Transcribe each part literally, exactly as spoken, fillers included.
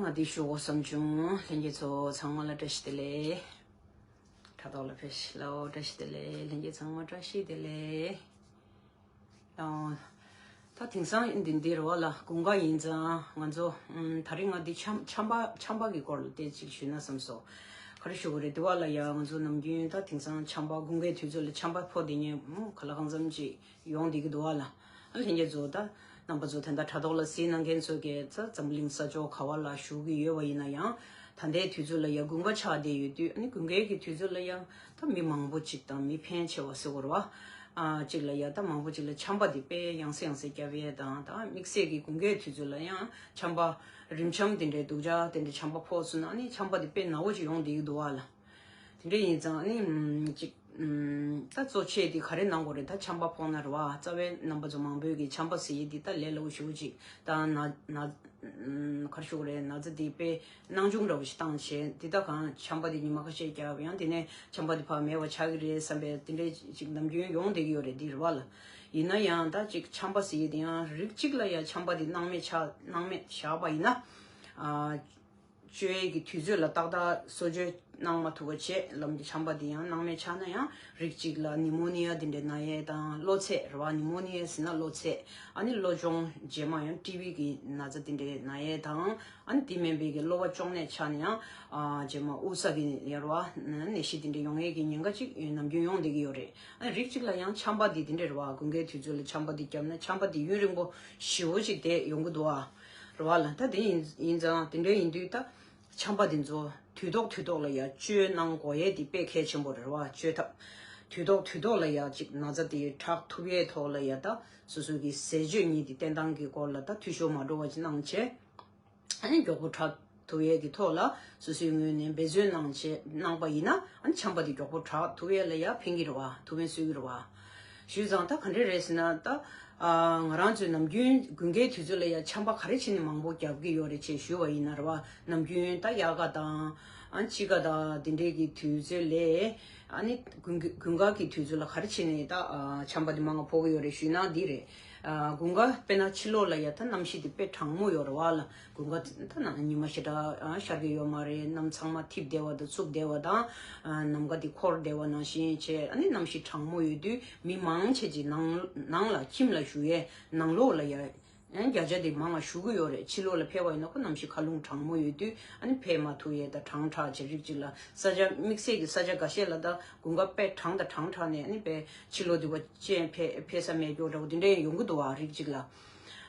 ང་འདི་ཞུ་དགོས་བསམ་བྱུང་། ལྷན་རྒྱས་ཚོ་ཚང་མ་ལ་བཀྲ་ཤིས་བདེ་ལེགས། དྲ་ཐོག་ལ་ཕེབས་ཤིག་ལ་བཀྲ་ཤིས་བདེ་ལེགས། ལྷན་རྒྱས་ཚང་མ་བཀྲ་ཤིས་བདེ་ལེགས། ཨང་། ད་དེང་སང་འདི་འདི་རེད་བ་ལ། དགུན་ཁ་ཡིན་ཙང་ང་ཚོ་ཨམ། ད་རིང་ང་འདི་ཆམ་ཆམ་པ་ཆམ་པ་གི་སྐོར་ལ་ཏོག་ཙམ་ཞུས་ན་བསམ་སོང་། ག་རེ་ཞུ་དགོས་རེད། དེ་བ་ལ་ཡ་ང་ཚོ་ནམ་རྒྱུན་ད་དེང་སང་ཆམ་པ་དགུན་ཁའི་དུས་ཚོད་ལ་ཆམ་པ་ཕོག་བསྡད་མཁན་ག་ལ་གང་འཚམ་ཅིག་ཡོང་བསྡད་ཀྱི་འདུག་བ་ལ། ཨ་ལྷན་རྒྱས་ཚོ་ད་རྣམ་པ་ཚོ་དེ་འདྲ་དྲ་ཐོག་ལ་གཟིགས་གནང་མཁན་ཚོ་གིས་ད་འཛམ་བུ་གླིང་ས་ཕྱོགས་ག་བ་ལ་བཞུགས་ཀྱི་ཡོད་པ་ཡིན་ན་ཡང་། ད་ལྟའི་དུས་ཚོད་ལ་ཡ་དགུན་ཁ་ཆགས་བསྡད་ཡོད་དུས། ཨ་ནི་དགུན་ཁའི་གི་དུས་ཚོད་ལ་ཡང་ད་མི་མང་པོ་ཅིག་དང་མི་ཕན་ཆེ་བ་ཟེར་དགོས་རེད་བ། ཨ་ཅིག་ལ་ཡ་ད་མང་པོ་ཅིག་ལ་ཆམ་པ་འདི་དཔེ་ཡང་སེ་ཡང་སེ་བརྒྱབ་ཡས་དང་། ད་དམིགས་བསལ་གྱི་དགུན་ཁའི་དུས་ཚོད་ལ་ཡང་ཆམ་པ་རིམས་ཆམ་དེ་འདྲའི་སྡུག་ཅག་དེ་འདྲའི་ཆམ་པ་ཕོག་སོང་ན། ཨ་ནི་ཆམ་པ་འདི་དཔེ་ནག་པོ་ཅིག་ཡོང་བསྡད་ཀྱི་འདུག་བ་ལ། དེ་འདྲ་ཡིན་ཙང་ཨ་ནི་ཅིག་ད་གཙོ་ཆེ་དེ་ག་རེ་གནང་དགོས་རེད། ད་ཆམ་པ་ཕོག་ན་རེད་བ། རྩ་བའི་རྣམ་པ་ཚོ་མང་པོས་ཀྱི་ཆམ་པ་ཟེར་ཡས་འདི་ད་ལས་སླ་པོ་ཞེ་པོ་ཅིག་ད་ན་ན་ག་རེ་ཞུ་དགོས་རེད། ན་ཚ་འདི་དཔེ་སྣང་ཆུང་འདྲ་པོ་ཞིག་བཏང་བྱས། འདི་ད་གང་ཆམ་པ་འདི་ཉི་མ་ཁ་ཤས་བརྒྱབ་ཡང་དེ་ནས་ཆམ་པ་འདི་ཕར་མེད་པ་ཆགས་ཀྱི་རེད་བསམ་པའི་དེ་འདྲའི་ཅིག་ནམ་རྒྱུན་ཡོང་བསྡད་ཀྱི་ཡོད་རེད། འདི་རེད་བ་ལ། ཡིན་ན་ཡང་ད་ཅིག་ཆམ་པ་ཟེར་ཡས་དེ་ཡང་རིགས་གཅིག་ལ་ཡང་ཆམ་པ་འདི་སྣང་མེད་ཆགས་སྣང་མེད་བཞག་པ་ཡིན་ན། ཨ། བཅོས་ཡས་ཀྱི་དུས་ཚོད་ལ་ཏག་ཏག་གསོ་བཅོས་གནང་མ་ཐུབ་པ་བྱས། ལམ་གྱི་ཆམ་པ་འདི་ཡང་སྣང་མེད་ཆགས་ན་ཡང་། རིགས་གཅིག་ལ་ནི་མོ་ནི་ཡ་འདི་འདྲའི་ན་ཡས་དང་། གློ་ཚད་རེད་བ། ནི་མོ་ནི་ཡ་ཟེར་ན་གློ་ཚད། ཨ་ནི་གློ་གཅོང་རྗེས་མ་ཡང་ཊི་བི་གི་ན་ཚ་འདི་འདྲའི་ན་ཡས་དང་། ཨ་ནི་དེ་མིན་པའི་གི་གློ་བ་གཅོང་ནད་ཆགས་ན་ཡང་། ཨ་རྗེས་མ་དབུགས་བསགས་ཀྱི་ཡ་རེད་བ། ནད་གཞི་འདི་འདྲའི་ཡོང་ཡས་ཀྱི་ཉེན་ཁ་ཅིག་ནམ་རྒྱུན་ཡོང་བསྡད་ཀྱི་ཡོད་རེད། ཨ་ནི་རིགས་གཅིག་ལ་ཡང་ཆམ་པ་འདི་འདི་འདྲ་རེད་བ། དགུན་ཁའི་དུས་ཚོད་ལ་ཆམ་པ་འདི་བརྒྱབ་ན་ཆམ་པ་འདི་ཡུན་རིང་པོ་ཞེ་པོ་ཅིག་བསྡད་ཡོང་གི་འདུག་བ། རེད་བ་ལ། ད་དེ་ཡིན་ཡིན་ཙང་དེ་འདྲ་ཡིན་དུས་ད་ཆམ་པ་འདི་ཚོ་དུས་ཐོག་དུས་ཐོག་ལ་ཡ་བཅོས་གནང་དགོས་ཡས་འདི་དཔེ་གལ་ཆེན་པོ་རེད་བ། བཅོས་ཐབས་དུས་ཐོག་དུས་ཐོག་ལ་ཡ་ཅིག་ན་ཚ་དེ་དྲག་ཐུབ་ཡས་ཐོག་ལ་ཡ། ད་སོ་སོ་གི་ཟས་སྤྱོད་གཉིས་དེ་བསྟེན་སྟངས་ཀྱི་སྐོར་ལ་ད་འཐུས་ཤོར་མ་འགྲོ་བ་ཅིག་གནང་བྱས། ཨ་ནི་མགྱོགས་པོ་དྲག་ཐུབ་ཡས་ཀྱི་ཐོག་ལ་སོ་སོའི་ངོས་ནས་འབད་བརྩོན་གནང་བྱས་གནང་པ་ཡིན་ན། ཨ་ནི་ཆམ་པ་འདི་མགྱོགས་པོ་དྲག་ཐུབ་ཡས་ལ་ཡ་ཕན་གྱི་རེད་བ། ཐུགས་ཕན་གསོས་ཀྱི་རེད་བ། ཞུས་ཙང་ད་ག་འདྲ་རེད་ཟེར་ན། ད་ཨ་ང་རང་ཚོའི་ནམ་རྒྱུན་དགུན་ཁའི་དུས་ཚོད་ལ་ཡ་ཆམ་པ་ག་རེ་བྱས་ནས་མང་པོ་བརྒྱབ་ཀྱི་ཡོད་རེད་ཅེས་ཞུས་པ་ཡིན་ན་རེད་བ། ནམ་རྒྱུན་ད་དབྱར་ཁ་དང་། ཨ་དཔྱིད་ཁ་དང་དེ་འདྲའི་གི་དུས་ཚོད་ལས། ཨ་ནི་དགུན་དགུན་ཁ་གི་དུས་ཚོད་ལ་ག་རེ་བྱས་ནས་ད་ཨ་ཆམ་པ་འདི་མང་ང་ཕོག་གི་ཡོད་རེད་ཞུས་ན་འདི་རེད། ཨ་དགུན་ཁ་དཔེར་ན་ཕྱི་ལོགས་ལ་ཡ་ད་གནམ་གཤིས་འདི་དཔེ་གྲང་མོ་ཡོད་རེད་བ་ལ། དགུན་ཁ་ད་ན་ཉི་མ་ཞེ་དྲག་ཨ་ཤར་གི་ཡོད་མ་རེད། གནམ་ཚང་མ་འཐིབས་བསྡད་པ་དང་འཚུབ་བསྡད་པ་དང་། ཨ་ནམ་མཁའ་འདི་འཁོར་བསྡད་པ་ནང་བཞིན་བྱས། ཨ་ནི་གནམ་གཤིས་གྲང་མོ་ཡོད་དུས་མི་མང་ཆེ་ཅིག་ནང་ནང་ལ་ཁྱིམ་ལ་བཞུགས་ཡས། ནང་ལོགས་ལ་ཡ་ཨ་བརྒྱ་ཆ་དེ་མང་ང་བཞུགས་ཀྱི་ཡོད་རེད། ཕྱི་ལོགས་ལ་ཕེབས་པ་ཡིན་ན་ཁོ་གནམ་གཤིས་ཁ་རླུང་གྲང་མོ་ཡོད་དུས། ཨ་ནི་ཕེབས་མ་ཐུབ་ཡས་དང་གྲང་དྲགས་བྱས། རིགས་གཅིག་ལ་ས་ཆ་དམིགས་བསལ་གྱི་ས་ཆ་འགའ་ཤས་ལ་ད་དགུན་ཁ་དཔེ་གྲང་དང་གྲང་དྲགས་ནས། ཨ་ནི་དཔེ་ཕྱི་ལོགས་འདི་བ་ཅན་ཕེ་ཕེབས་ས་མེད་སྐྱོ་འདྲ་པོ་དེ་འདྲ་ཡང་ཡོང་གི་འདུག་བ། རིགས་གཅིག་ལ།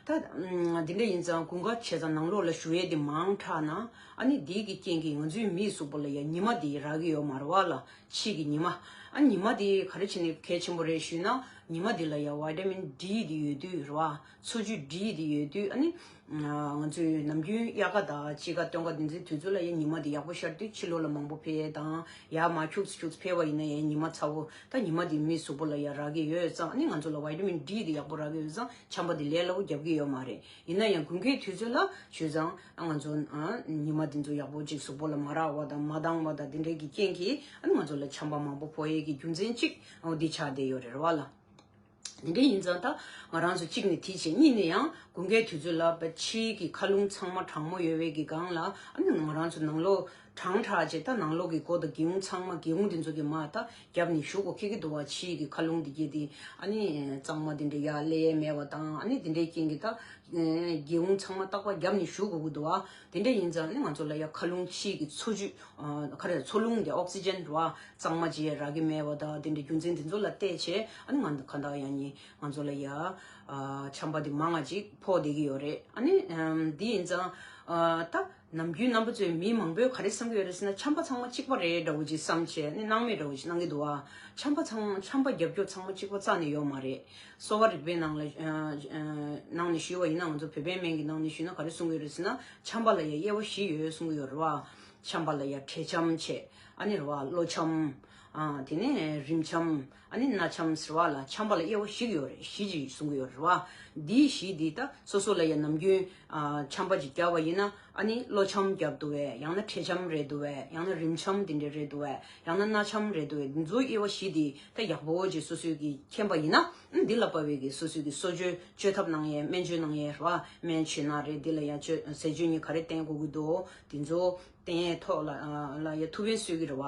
ད་ཨམ་དེ་འདྲ་ཡིན་ཙང་དགུན་ཁ་བྱས་ཙང་ནང་ལོགས་ལ་བཞུགས་ཡས་དེ་མང་དྲགས་ན། ཨ་ནི་དེའི་གི་རྐྱེན་གྱིས་ང་ཚོའི་མིའི་གཟུགས་པོ་ལ་ཡ་ཉི་མ་དེ་རག་གི་ཡོད་མ་རེད་བ་ལ། ཕྱིའི་གི་ཉི་མ། ཨ་ཉི་མ་དེ་ག་རེ་བྱས་ནས་གལ་ཆེན་པོ་རེད་ཞུས་ན། ཉི་མ་དེ་ལ་ཡ་ཝི་ཊ་མིན་ཌི་དེ་ཡོད་དུས་རེད་བ། འཚོ་བཅུད་ཌི་དེ་ཡོད་དུས། ཨ་ནི་ང་ཚོའི་ནམ་རྒྱུན་དབྱར་ཁ་དང་དཔྱིད་ཁ་སྟོན་ཁ་དེ་ཚོའི་དུས་ཚོད་ལ་ཡ་ཉི་མ་དེ་ཡག་པོ་ཤར་དུས་ཕྱི་ལོགས་ལ་མང་པོ་ཕེབས་ཡས་དང་། ཡར་མར་ཁྱུག་ཙམ་ཁྱུག་ཙམ་ཕེབས་པ་ཡིན་ན་ཡང་ཉི་མ་ཚ་པོ། ད་ཉི་མ་དེ་མིའི་གཟུགས་པོ་ལ་ཡ་རག་གི་ཡོད་ཙང་། ཨ་ནི་ང་ཚོ་ལ་ཝི་ཊ་མིན་ཌི་དེ་ཡག་པོ་རག་གི་ཡོད་ཙང་ཆམ་པ་དེ་ལས་སླ་པོ་བརྒྱབ་ཀྱི་ཡོད་མ་རེད། ཡིན་ན་ཡང་དགུན་ཁའི་དུས་ཚོད་ལ་ཞུས་ཙང་། ཨ་ང་ཚོ་ཨ་ཉི་མ་དེ་ཚོ་ཡག་པོ་ཅིག་གཟུགས་པོ་ལ་མ་རག་པ་དང་མ་འདང་བ་དང་དེ་འདྲའི་གི་རྐྱེན་གྱིས། ཨ་ནི་ང་ཚོ་ལ་ཆམ་པ་མང་པོ་ཕོག་ཡས་ཀྱི་རྒྱུ་མཚན་གཅིག་ཨ་འདི་ཆགས་བསྡད་ཡོད་རེད་བ་ལ། དེ་འདྲ་ཡིན་ཙང་ད་ང་རང་ཚོ་གཅིག་ནས་དེ་བྱས། གཉིས་ནས་ཡང་དགུན་ཁའི་དུས་ཚོད་ལ་བ་ཕྱིའི་གི་མཁའ་རླུང་ཚང་མ་གྲང་མོ་ཡོད་པའི་གི་སྒང་ལ། ཨ་ནི་ང་རང་ཚོ་ནང་ལོགས་གྲང་དྲགས་བྱས། ད་ནང་ལོགས་ཀྱི་སྒོ་དང་སྒེའུ་ཁུང་ཚང་མ། སྒེའུ་ཁུང་དེ་ཚོ་གི་མར་ད་བརྒྱབ་ནས་བཞུགས་དགོས་ཁེལ་གྱི་འདུག་བ། ཕྱིའི་གི་མཁའ་རླུང་དེ་གྱད་དེ་ཨ་ནི་གཙང་མ་དེ་འདྲ་ཡར་སླེབས་ཡས་མེད་པ་དང་། ཨ་ནི་དེ་འདྲའི་རྐྱེན་གྱིས་ད་སྒེའུ་ཁུང་ཚང་མ་རྟག་པར་བརྒྱབ་ནས་བཞུགས་དགོས་ཀྱི་འདུག་བ། དེ་འདྲ་ཡིན་ཙང་ཨ་ནི་ང་ཚོ་ལ་ཡ་མཁའ་རླུང་ཕྱིའི་གི་འཚོ་བཅུད། ཨ་ག་རེ། འཚོ་རླུང་དེ། ཨོག་སི་ཇན་རེད་བ། གཙང་མ་ཅིག་ཡ་རག་གི་མེད་པ་དང་། དེ་འདྲའི་རྒྱུ་མཚན་དེ་ཚོ་ལ་བལྟས་བྱས། ཨ་ནི་ང་གང་ལྟར་ཡང་ནི་ང་ཚོ་ལ་ཡ་ཨ་ཆམ་པ་དེ་མང་ང་ཅིག་ཕོག་བསྡད་ཀྱི་ཡོད་རེད། ཨ་ནི་ཨམ་དེ་ཡིན་ཙང་། ཨ་ད་ནམ་རྒྱུན་རྣམ་པ་ཚོས་མི་མང་པོས་ག་རེ་བསམ་གྱི་ཡོད་རེད་ཟེར་ན། ཆམ་པ་ཚང་མ་གཅིག་པ་རེད་འདྲ་བོ་ཅིག་བསམ་བྱས། ཨ་ནི་སྣང་མེད་འདྲ་བོ་ཅིག་སྣང་གི་འདུག་བ། ཆམ་པ་ཚང་། ཆམ་པ་རྒྱབ་སྐྱོར་ཚང་མ་གཅིག་པ་རྩ་ནས་ཡོད་མ་རེད། གསོ་བ་རིག་པའི་ནང་ལ་ཨ་ཨ་ནང་ནས་ཞུས་པ་ཡིན་ན། ང་ཚོ་བོད་པའི་སྨན་གྱི་ནང་ནས་ཞུས་ན་ག་རེ་གསུང་གི་ཡོད་རེད་ཟེར་ན། ཆམ་པ་ལ་ཡ་དབྱེ་བ་བཞི་ཡོད་གསུང་གི་ཡོད་རེད་བ། ཆམ་པ་ལ་ཡ་བྲེད་ཆམ་བྱས། ཨ་ནི་རེད་བ། གློ་ཆམ། ཨ་དེ་ནས་རིམས་ཆམ། ཨ་ནི་སྣ་ཆམ་ཟེར་བ་ལ། ཆམ་པ་ལ་དབྱེ་བ་བཞི་ཡོད་རེད། བཞི་ཅིག་གསུང་གི་ཡོད་རེད་བ། འདི་བཞི་འདི་ད་སོ་སོ་ལ་ཡ་ནམ་རྒྱུན་ ཨ་ཆམ་པ་ཅིག་བརྒྱབ་པ་ཡིན་ན་ཨ་ནི་གློ་ཆམ་བརྒྱབ་འདུག་བས། ཡང་ན་བྲེད་ཆམ་རེད་འདུག་བས། ཡང་ན་རིམས་ཆམ་དེ་འདྲ་རེད་འདུག་བས། ཡང་ན་སྣ་ཆམ་རེད་འདུག་བས། འདི་ཚོ་དབྱེ་བ་བཞི་དེ་ད་ཡག་པོ་ཅིག་སོ་སོའི་གི་མཁྱེན་པ་ཡིན་ན་འདི་ལ་དཔག་པའི་གི་སོ་སོའི་གི་གསོ་བཅོས་བཅོས་ཐབས་གནང་ཡས། སྨན་བཅོས་གནང་ཡས་རེད་བ། སྨན་བཅོས་ན་རེད། འདི་ལ་ཡ་བཅོས་ཟས་བཅོས་གཉིས་ག་རེ་བསྟེན་དགོས་ཀྱི་འདུག་འདི་ཚོ་བསྟེན་ཡས་ཐོག་ལ་ལ་ཡ་ཐུགས་ཕན་གསོས་ཀྱི་རེད་བ།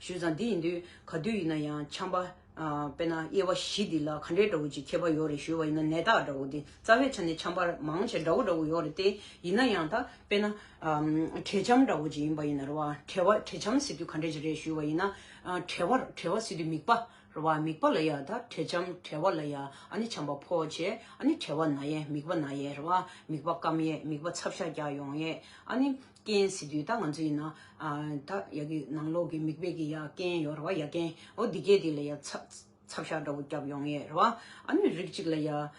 ཞུས་ཙང་འདི་ཡིན་དུས་ག་དུས་ཡིན་ན་ཡང་ཆམ་པ། ཨ་དཔེར་ན་དབྱེ་བ་བཞི་འདི་ལ་ག་འདྲའི་འདྲ་བོ་ཅིག་ཁྱད་པར་ཡོད་རེད་ཞུས་པ་ཡིན་ན། ནད་རྟགས་འདྲ་བོ་འདི་རྩ་བའི་ཆ་ནས་ཆམ་པ་མང་ཆེ་འདྲ་བོ་འདྲ་བོ་ཡོད་རེད་དེ། ཡིན་ན་ཡང་ད་དཔེར་ན་ཨམ་བྲེད་ཆམ་འདྲ་བོ་ཅིག་ཡིན་པ་ཡིན་ན་རེད་བ། བྲེད་བ་བྲེད་ཆམ་ཟེར་དུས་ག་འདྲ་ཅིག་རེད་ཞུས་པ་ཡིན་ན། ཨ་བྲེད་བ་བྲེད་བ་ཟེར་དུས་མིད་པ་རེད་བ། མིད་པ་ལ་ཡ་ད་བྲེད་ཆམ་བྲེད་བ་ལ་ཡ་ཨ་ནི་ཆམ་པ་ཕོག་བྱས། ཨ་ནི་བྲེད་བ་ན་ཡས། མིད་པ་ན་ཡས་རེད་བ། མིད་པ་སྐམ་ཡས། མིད་པ་ཚབ་ཤ་རྒྱག་ཡོང་ཡས། ཨ་ནི་རྐྱེན་ཟེར་དུས་ད་ང་ཚོ་ཡིན་ན་ཨ་ད་ཡ་གི་ནང་ལོགས་ཀྱི་མིད་པའི་གི་ཡ་རྐྱེན་ཡོད་རེད་བ། ཡ་རྐྱེན། འོ་འདི་གས་དེ་ལ་ཡ་ཚ་ཚབ་ཤ་འདྲ་བོ་བརྒྱབ་ཡོང་ཡས་རེད་བ། ཨ་ནི་རིགས་གཅིག་ལ་ཡ་ཨ་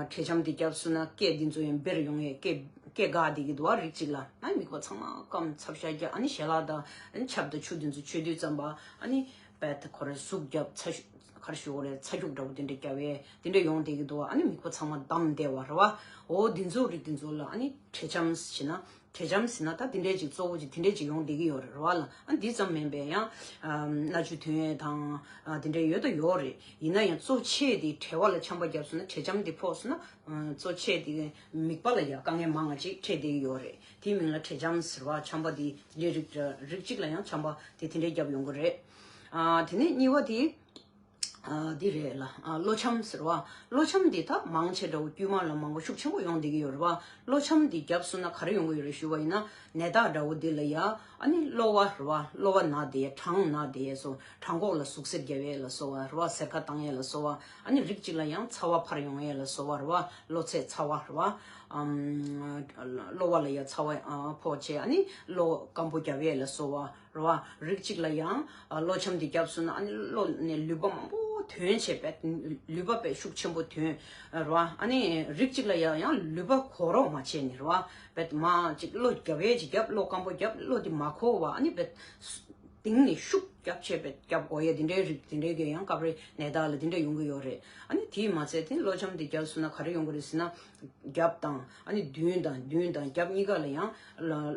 བྲེད་ཆམ་དེ་བརྒྱབ་སོང་ན་སྐེ་འདི་ཚོ་ཡང་འབེར་ཡོང་ཡས། སྐེ་སྐེ་འགག་བསྡད་ཀྱི་འདུག་བ། རིགས་གཅིག་ལ་ཨ་མིད་པ་ཚང་མ་སྐམ། ཚབ་ཤ་རྒྱག། ཨ་ནི་ཞལ་ལག་དང་ཨ་ནི་ཆབ་དང་ཆུ་འདི་ཚོ་མཆོད་དུས་ཙམ་པ་ཨ་ནི་བད་ཁོ་ར་ཟུག་བརྒྱབ། ཚ་ཤུ་ག་རེ་ཞུ་དགོས་རེད། ཚ་རྒྱུག་འདྲ་བོ་དེ་འདྲ་བརྒྱབ་ཡས་དེ་འདྲ་ཡོང་བསྡད་ཀྱི་འདུག་བ། ཨ་ནི་མིད་པ་ཚང་མ་བསྡམས་བསྡད་པ་རེད་བ། འོ་འདི་ཚོ་རིགས་འདི་ཚོ་ལ་ཨ་ནི་བྲེད་ཆམ་ཟེར་ན། བྲེད་ཆམ་ཟེར་ན་ད་དེ་འདྲས་ཅིག་གཙོ་བོ་ཅིག་དེ་འདྲས་ཅིག་ཡོང་བསྡད་ཀྱི་ཡོད་རེད་བ་ལ། ཨ་འདི་ཙམ་མིན་པའི་ཡང་ཨ་སྣ་ཆུ་ཐོན་ཡས་དང་ཨ་དེ་འདྲས་ཡོད་ད་ཡོད་རེད། ཡིན་ན་ཡང་གཙོ་ཆེ་དེ་བྲེད་བ་ལ་ཆམ་པ་བརྒྱབ་སོང་ན། བྲེད་ཆམ་དེ་ཕོག་སོང་ན་ཨ་གཙོ་ཆེ་དེ་མིད་པ་ལ་ཡང་དཀའ་ངལ་མང་ང་ཅིག་འཕྲད་བསྡད་ཀྱི་ཡོད་རེད། དེའི་མིང་ལ་བྲེད་ཆམ་ཟེར་བ། ཆམ་པ་དེ་དེ་འདྲས་རིགས་རིགས་གཅིག་ལ་ཡང་ཆམ་པ་དེ་དེ་འདྲས་བརྒྱབ་ཡོང་གི་རེད། ཨ་དེ་ནས་གཉིས་པ་དེ། ཨ་འདི་རེད་ལ། ཨ་གློ་ཆམ་ཟེར་བ། གློ་ཆམ་འདི་ད་མང་ཆེ་འདྲ་བོ་དཀྱུས་མ་ལ་མང་པོ་ཤུགས་ཆེན་པོ་ཡོང་བསྡད་ཀྱི་ཡོད་རེད་བ། གློ་ཆམ་འདི་བརྒྱབ་སོང་ན་ག་རེ་ཡོང་གི་ཡོད་རེད་ཞུ་བ་ཡིན་ན། ནད་རྟགས་འདྲ་བོ་འདི་ལ་ཡ་ཨ་ནི་གློ་བ་རེད་བ། གློ་བ་ན་བསྡད་ཡས། བྲང་ན་བསྡད་ཡས་སོགས། བྲང་ཁོག་ལ་ཟུག་གཟེར་རྒྱབ་ཡས་ལ་སོགས་པ་རེད་བ། སེར་ཁ་བཏང་ཡས་ལ་སོགས་པ། ཨ་ནི་རིགས་གཅིག་ལ་ཡང་ཚ་བ་འཕར་ཡོང་ཡས་ལ་སོགས་པ་རེད་བ། གློ་ཚད་ཚ་བ་རེད་བ། ཨམ་གློ་བ་ལ་ཡ་ཚ་བ་ཨ་ཕོག་བྱས། ཨ་ནི་གློ་སྐམ་པོ་རྒྱབ་ཡས་ལ་སོགས་པ། རེད་བ། རིགས་གཅིག་ལ་ཡང་ཨ་གློ་ཆམ་དེ་བརྒྱབ་སོང་ན་ཨ་ནི་གློ་ནས་ལུད་པ་མང་པོ་ཐོན་བྱས་པས། ལུད་པ་དཔེ་ཤུགས་ཆེན་པོ་ཐོན། རེད་བ། ཨ་ནི་རིགས་གཅིག་ལ་ཡང་ཡང་ལུད་པ་གོ་རོགས་མ་བྱས་ནས་རེད་བ། དཔེ་མ་གཅིག་གློ་རྒྱབ་ཡས་ཅིག་བརྒྱབ། གློ་སྐམ་པོ་བརྒྱབ། གློ་དེ་མ་གོ་བ་ཨ་ནི་དཔེ་སྟེང་ནས་ཤུགས་རྒྱབ་བྱས་པས་རྒྱབ་དགོས་ཡས་དེ་འདྲའི་རིགས། དེ་འདྲའི་གི་ཡང་སྐབས་རེ་ནད་རྟགས་ལ་དེ་འདྲ་ཡོང་གི་ཡོད་རེད། ཨ་ནི་དེས་མ་ཚད་དེ་གློ་ཆམ་དེ་བརྒྱབ་སོང་ན་ག་རེ་ཡོང་གི་རེད་ཟེར་ན། རྒྱབ་དང་ཨ་ནི་མདུན་དང་། མདུན་དང་རྒྱབ་གཉིས་ཀ་ལ་ཡང་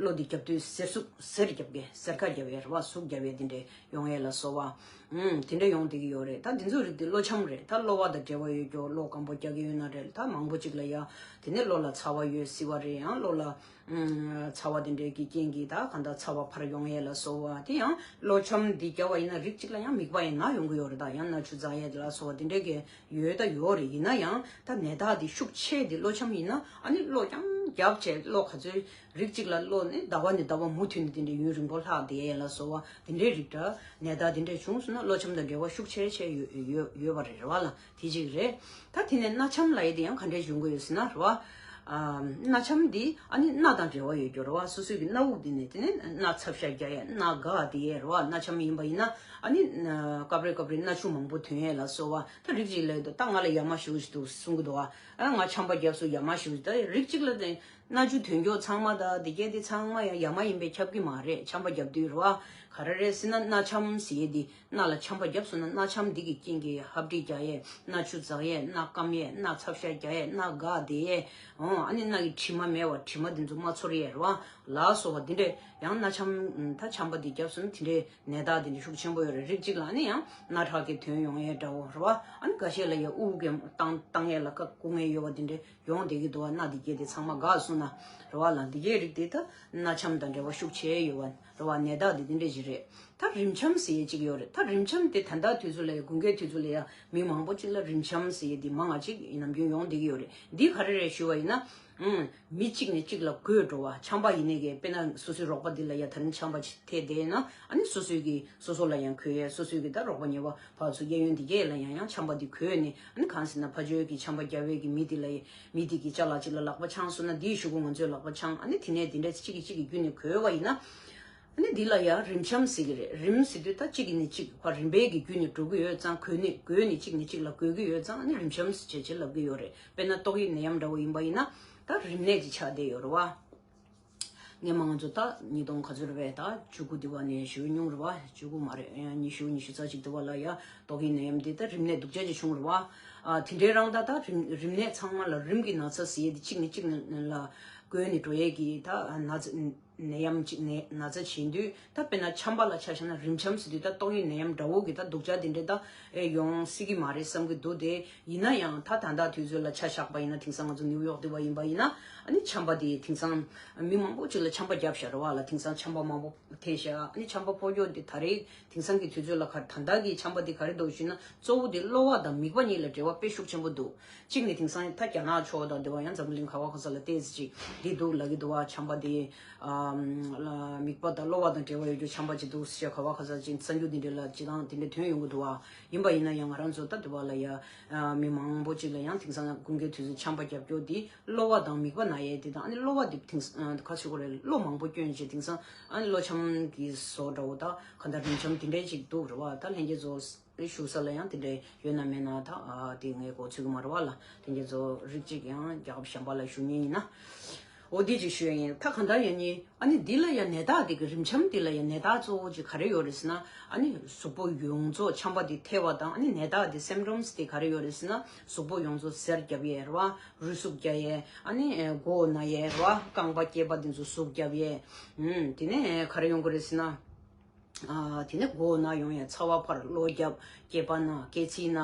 གློ་འདི་རྒྱབ་དུས་གཟེར་ཟུག་གཟེར་རྒྱབ་གི། གཟེར་ཁ་རྒྱབ་ཡས་རེད་བ། ཟུག་རྒྱབ་ཡས་དེ་འདྲས་ཡོང་ཡས་ལ་སོགས་པ། ཨུམ་དེ་འདྲས་ཡོང་བསྡད་ཀྱི་ཡོད་རེད། ད་འདི་ཚོའི་རིགས་དེ་གློ་ཆམ་རེད། ད་གློ་བ་དང་འབྲེལ་བ་ཡོད་རྒྱུ། གློ་སྐམ་པོ་རྒྱག་གི་ཡོད་ན་རེད། ད་མང་པོ་ཅིག་ལ་ཡ་དེ་ནས་གློ་ལ་ཚ་བ་ཡོད་སྲིད་པ་རེད། ཡང་གློ་ལ་ཨུམ་ཚ་བ་དེ་འདྲས་ཀྱི་རྐྱེན་གྱིས་ད་གང་ལྟར་ཚ་བ་འཕར་ཡོང་ཡས་ལ་སོགས་པ། དེ་ཡང་གློ་ཆམ་འདི་བརྒྱབ་པ་ཡིན་ན་རིགས་གཅིག་ལ་ཡང་མིད་པ་ཡང་ན་ཡོང་གི་ཡོད་རེད། ད་ཡང་སྣ་ཆུ་འཛག་ཡས་ལ་སོགས་པ་དེ་འདྲས་ཀྱི་ཡོད་ད་ཡོད་རེད། ཡིན་ན་ཡང་ད་ནད་རྟགས་འདི་ཤུགས་ཆེ་དེ་གློ་ཆམ་ཡིན་ན་ཨ་ནི་གློ་རྐྱང་རྒྱབ་བྱས། གློ་ག་ཚོད་རིགས་གཅིག་ལ་གློ་ནི་ཟླ་བ་ནས་ཟླ་བ་མུ་མཐུད་ནས་དེ་འདྲ་ཡུན་རིང་པོ་ལྷག་བསྡད་ཡས་ལ་སོགས་པ་དེ་འདྲའི་རིགས་འདྲ། ནད་རྟགས་དེ་འདྲ་བྱུང་སོང་ན་གློ་ཆམ་དང་འབྲེལ་བ་ཤུགས་ཆེ་ཆེ་ཡོད་ཡོད་ཡོད་པ་རེད། རེད་བ་ལ། དེ་གཅིག་རེད། ད་དེ་ནས་སྣ་ཆམ་ལབ་ཡས་དེ་ཡང་ག་འདྲས་བྱུང་གི་ཡོད་ཟེར་ན་རེད་བ། ཨ་སྣ་ཆམ་འདི་ཨ་ནི་སྣ་དང་འབྲེལ་བ་ཡོད་རྒྱུ་རེད་བ། སོ་སོའི་གི་སྣ་དབུགས་འདི་ནས་དེ་ནས་སྣ་ཚབ་ཤ་རྒྱག་ཡས། སྣ་འགག་བསྡད་ཡས་རེད་བ། སྣ་ཆམ་ཡིན་པ་ཡིན་ན་ཨ་ནི་སྐབས་རེ་སྐབས་རེ་སྣ་ཆུ་མང་པོ་ཐོན་ཡས་ལ་སོགས་པ། ད་རིགས་གཅིག་ལ་ད་ང་ལ་ཡ་མ་ཞུ་ཞིག་འདུག་གསུང་གི་འདུག་བ། ཨ་ང་ཆམ་པ་བརྒྱབ་སོང་། ཡ་མ་ཞུ་ཞིག་ད་རིགས་གཅིག་ལ་དེ་སྣ་ཆུ་ཐོན་རྒྱུ་ཚང་མ་ད་དེ་གས་དེ་ཚང་མ་ཡང་ཡ་མ་ཡིན་པས་ཁྱབ་ཀྱི་མ་རེད། ཆམ་པ་བརྒྱབ་དུས་རེད་བ། ག་རེ་རེད་ཟེར་ན་སྣ་ཆམ་ཟེར་ཡས་དེ། སྣ་ལ་ཆམ་པ་བརྒྱབ་སོང་ན་སྣ་ཆམ་འདི་གི་རྐྱེན་གྱིས་ཧབ་སྦྲིད་རྒྱག་ཡས། སྣ་ཆུ་འཛག་ཡས། སྣ་སྐམ་ཡས། སྣ་ཚབ་ཤ་རྒྱག་ཡས། སྣ་འགག་བསྡད་ཡས། འོ་ཨ་ནི་སྣ་གི་དྲི་མ་མེད་པ། དྲི་མ་འདི་ཚོ་མ་ཚོར་ཡས་རེད་བ་ལ་སོགས་པ་འདི་འདྲས། ཡང་སྣ་ཆམ་ད་ཆམ་པ་འདི་བརྒྱབ་སོང་ན་དེ་འདྲས་ནད་རྟགས་འདི་འདྲས་ཤུགས་ཆེན་པོ་ཡོད་རེད། རིགས་གཅིག་ལ་ཨ་ནི་ཡང་སྣ་ཁྲག་གི་ཐོན་ཡོང་ཡས་འདྲ་བོ་རེད་བ། ཨ་ནི་འགའ་ཤས་ལ་ཡ་དབུགས་ཀྱི་བཏང་བཏང་ཡས་ལ་ཁ་སྐུ་ངལ་ཡོད་པ་འདི་འདྲས་ཡོང་བསྡད་ཀྱི་འདུག་བ། སྣ་འདི་གས་དེ་ཚང་མ་འགག་སོང་ན་རེད་བ་ལ། འདི་གས་རིགས་དེ་ད་སྣ་ཆམ་དང་འབྲེལ་བ་ཤུགས་ཆེ་ཡོད་བ། རེད་བ། ནད་རྟགས་འདི་འདི་འདྲས་ཞིག་རེད། ད་རིམས་ཆམ་ཟེར་ཡས་གཅིག་ཡོད་རེད། ད་རིམས་ཆམ་དེ་ད་ལྟ་དུས་ཚོད་ལ་ཡ་དགུན་ཁའི་དུས་ཚོད་ལ་ཡ་མི་མང་པོ་ཅིག་ལ་རིམས་ཆམ་ཟེར་ཡས་འདི་མང་ང་ཅིག་ནམ་རྒྱུན་ཡོང་བསྡད་ཀྱི་ཡོད་རེད། འདི་ག་རེ་རེད་ཞུ་བ་ཡིན་ན། ཨང་། མི་གཅིག་ནས་གཅིག་ལ་འགོས་འགྲོ་བ། ཆམ་པ་ཡིན་ནའི་གི་དཔེར་ན་སོ་སོའི་རོགས་པ་འདི་ལ་ཡ་ད་རིང་ཆམ་པ་ཅིག་ཐེབས་བསྡད་ན། ཨ་ནི་སོ་སོའི་གི་སོ་སོ་ལ་ཡང་འགོས་ཡས། སོ་སོའི་གི་ད་རོགས་པ་ཉེ་བ་ཕར་ཚུར་གཡས་གཡོན་འདི་གས་ལ་ཡང་ཡང་ཆམ་པ་འདི་འགོས་ནས། ཨ་ནི་གང་ཟེར་ན་ཕར་ཕྱོགས་ཀྱི་ཆམ་པ་རྒྱབ་པའི་གི་མི་འདི་ལ་ཡ། མི་དེ་གི་ཅ་ལག་ཅིག་ལ་ལག་པ་འཆང་སོང་ན་འདིའི་གཞུག་གུ་ང་ཚོས་ལག་པ་འཆང་། ཨ་ནི་དེ་ནས་འདི་འདྲ་གཅིག་གིས་གཅིག་གི་བརྒྱུད་ནས་འགོས་པ་ཡིན་ན། ཨ་ནི་འདི་ལ་ཡང་རིམས་ཆམ་ཟེར་གི་རེད། རིམས་ཟེར་དུས་ད་གཅིག་གིས་ནི་གཅིག་ཁ་རིམ་པས་ཀྱི་བརྒྱུད་ནས་འགྲོ་གི་ཡོད་ཙང་། འགོས་ནི་འགོས་ནི་གཅིག་ནི་གཅིག་ལ་འགོས་ཀྱི་ཡོད་ཙང་། ཨ་ནི་རིམས་ཆམ་ཟེར་བྱས་བྱས་ལབ་ཀྱི་ཡོད་རེད། དཔེར་ན་ཏོག་དབྱིབས་ནད་ཡམས་འདྲ་བོ་ཡིན་པ་ཡིན་ན་ད་རིམས་ནད་ཅིག་ཆགས་བསྡད་ཡོད་རེད་བ། སྔས་མ་ང་ཚོ་ད་ཉིས་སྟོང་ག་ཚོད་རེད་པས། ད་བཅུ་དགུ་དེ་བ་ནས་ཞུ་ཉུང་རེད་བ། བཅུ་དགུ་མ་རེད། ཡང་ཉི་ཤུ་ཉི་ཤུ་རྩ་གཅིག་དེ་བ་ལ་ཡ་ཏོག་དབྱིབས་ནད་ཡམས་འདི་ད་རིམས་ནད་སྡུག་ཅག་ཅིག་བྱུང་རེད་བ། ཨ་དེ་འདྲའི་རང་ད་ད་རིམས་རིམས་ནད་ཚང་མ་ལ་རིམས་ཀྱི་ན་ཚ་ཟེར་ཡས་དེ་གཅིག་ནས་གཅིག་ལ་ འགོས་ནས་འགྲོ་ཡས་ཀྱི་ད་ན་ཚ་ནད་ཡམས་ཅིག་ནད་ན་ཚ་བྱེད་དུས། ད་དཔེར་ན་ཆམ་པ་ལ་ཆ་བཞག་ན། རིམས་ཆམ་ཟེར་དུས་ད་ཏོག་དབྱིབས་ནད་ཡམས་འདྲ་བོ་གི་ད་སྡུག་ཅག་དེ་འདྲས་ད་ཨེ་ཡོང་སྲིད་ཀྱི་མ་རེད་བསམ་གྱི་འདུག་དེ་ཡིན་ན་ཡང་ད་ད་ལྟ་དུས་ཚོད་ལ་ཆ་བཞག་པ་ཡིན་ན། དེང་སང་ང་ཚོ་ནིའུ་ཡོག་འདི་བ་ཡིན་པ་ཡིན་ན། ཨ་ནི་ཆམ་པ་དེ་དེང་སང་མི་མང་པོ་ཅིག་ལ་ཆམ་པ་བརྒྱབ་ཤག་རེད་བ་ལ། དེང་སང་ཆམ་པ་མང་པོ་ཐེབས་ཤག་ཨ་ནི་ཆམ་པ་ཕོག་རྒྱུ་དེ་ད་རེས་དེང་སང་གི་དུས་ཚོད་ལ་ག་ད་ལྟ་གི་ཆམ་པ་དེ་ག་རེ་འདུག་ཞུས་ན། གཙོ་བོ་དེ་གློ་བ་དང་མིད་པ་གཉིས་ལ་འབྲེལ་བ་དཔེ་ཤུགས་ཆེན་པོ་འདུག་གཅིག་ནི་དེང་སང་ད་རྒྱ་ནག་ཕྱོགས་དང་དེ་བ་ཡང་འཛམ་གླིང་ག་བ་ག་ས་ལ་ཏོག་ཙམ་ཅིག་འདི་འདུག་ལབ་ཀྱི་འདུག་བ། ཆམ་པ་དེ་ཨམ་ལ་མིད་པ་དང་གློ་བ་དང་འབྲེལ་བ་ཡོད་རྒྱུ་ཆམ་པ་ཅིག་འདུག་ཟེར། ག་བ་ག་ས་ཅིག་གསར་འགྱུར་འདི་འདྲ་ལ་ཅིག་དང་དེ་འདྲ་ཐོན་ཡོང་གི་འདུག་བ། ཡིན་པ་ཡིན་ན་ཡང་ང་རང་ཚོ་ད་དེ་བ་ལ་ཡ་ཨ་མི་མང་པོ་ཅིག་ལ་ཡང་དེང་སང་དགུན་ཁའི་དུས་སུ་ཆམ་པ་བརྒྱབ་རྒྱུ་དེ་གློ་བ་དང་མིད་པ་ན་ཡས་དེ་དང་། ཨ་ནི་གློ་བ་དེ་དེང་ཨ་ག་ཞུ་དགོས་རེད། གློ་མང་པོ་སྐྱོན་བྱས། དེང་སང་ཨ་ནི་གློ་ཆམ་གྱི་བཟོ་འདྲ་བོ་ད་ག་འདྲ་རིམས་ཆམ་དེ་འདྲས་ཅིག་འདུག་རེད་བ། ད་ལྷན་རྒྱས་ཚོ་ཞུ་ས་ལ་ཡང་དེ་འདྲ་ཡོད་ན་མེད་ན་ད་ཨ་དེ་ངས་གོ་ཚོད་ཀྱི་མ་རེད་བ་ལ། དེ་ངས་ཚོ་རིགས་གཅིག་ཡང་རྒྱལ་ཁབ་གཞན་པ་ལ་ཞུ་མཁན་ཡིན་ན། འོ་དེ་ཅིག་ཞུ་ཡ་ཡིན། ད་གང་ལྟར་ཡང་ནི་ཨ་ནི་འདི་ལ་ཡང་ནད་རྟགས་དེ་གི་རིམས་ཆམ་འདི་ལ་ཡང་ནད་རྟགས་གཙོ་བོ་ཅིག་ག་རེ་ཡོད་རེད་ཟེར་ན། ཨ་ནི་གཟུགས་པོ་ཡོངས་རྫོགས་ཆམ་པ་དེ་ཐེབས་པ་དང་། ཨ་ནི་ནད་རྟགས་དེ་སིམ་ཊོམ་སི་དེ་ག་རེ་ཡོད་རེད་ཟེར་ན། གཟུགས་པོ་ཡོངས་རྫོགས་གཟེར་བརྒྱབ་ཡས་རེད་བ། རུས་ཟུག་རྒྱག་ཡས། ཨ་ནི་མགོ་ན་ཡས་རེད་བ། རྐང་པ་སྐེད་པ་དེ་ཚོ་ཟུག་བརྒྱབ་ཡས། ཨུམ། དེ་ནས་ག་རེ་ཡོང་གི་རེད་ཟེར་ན། ཨ་དེ་ནས་མགོ་ན་ཡོང་ཡ། ཚ་བ་འཕར། གློ་རྒྱབ། སྐེད་པ་ན། སྐེ་ཚིགས་ན།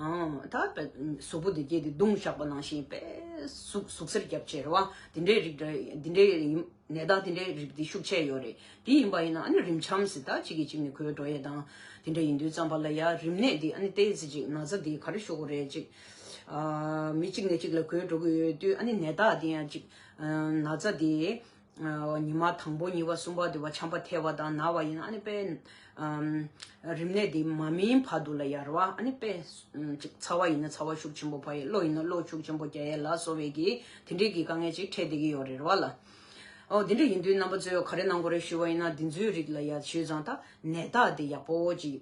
ཨང་། ད་དཔེ་གཟུགས་པོ་འདི་གས་དེ་བརྡུངས་བཞག་པ་ནང་བཞིན་དཔེ་ཟུག་ཟུག་གཟེར་རྒྱབ་བྱས་རེད་བ། དེ་འདྲའི་རིགས་འདྲ། དེ་འདྲའི་ནད་རྟགས་དེ་འདྲའི་རིགས་འདི་ཤུགས་ཆེ་ཡོད་རེད། དེ་ཡིན་པ་ཡིན་ན་ཨ་ནི་རིམས་ཆམ་ཟེར་ད་གཅིག་གིས་གཅིག་ནས་འགོས་འགྲོ་ཡས་དང་དེ་འདྲ་ཡིན་དུས་ཙམ་པ་ལ་ཡ་རིམས་ནད་འདི་ཨ་ནི་ཏོག་ཙམ་ཅིག་ན་ཚ་འདི་ག་རེ་ཞུ་དགོས་རེད། ཅིག་ཨ་མི་གཅིག་ནས་གཅིག་ལ་འགོས་འགྲོ་གི་ཡོད་དུས། ཨ་ནི་ནད་རྟགས་འདི་ཡང་ཅིག་ཨ་ན་ཚ་འདི། ཨ་ཉི་མ་དང་པོ་གཉིས་པ་གསུམ་པ་དུ་བ་ཆམ་པ་ཐེབས་པ་དང་ན་བ་ཡིན་ན། ཨ་ནི་དཔེ་ཨམ་རིམས་ནད་འདི་མ་སྨིན་བར་དུ་ལ་ཡ་རེད་བ། ཨ་ནི་དཔེ་ཨམ་ཅིག་ཚ་བ་ཡིན་ན་ཚ་བ་ཤུགས་ཆེན་པོ་འཕར་ཡས། གློ་ཡིན་ན་གློ་ཤུགས་ཆེན་པོ་རྒྱག་ཡས་ལ་སོགས་པའི་གི་དེ་འདྲའི་གི་དཀའ་ངལ་ཅིག་འཕྲད་བསྡད་ཀྱི་ཡོད་རེད་བ་ལ། ཨོ་དེ་འདྲ་ཡིན་དུས་རྣམ་པ་ཚོས་ག་རེ་གནང་དགོས་རེད་ཞུ་བ་ཡིན་ན། འདི་ཚོའི་རིགས་ལ་ཡ་ཞུས་ཙང་ད་ནད་རྟགས་འདི་ཡག་པོ་ཅིག་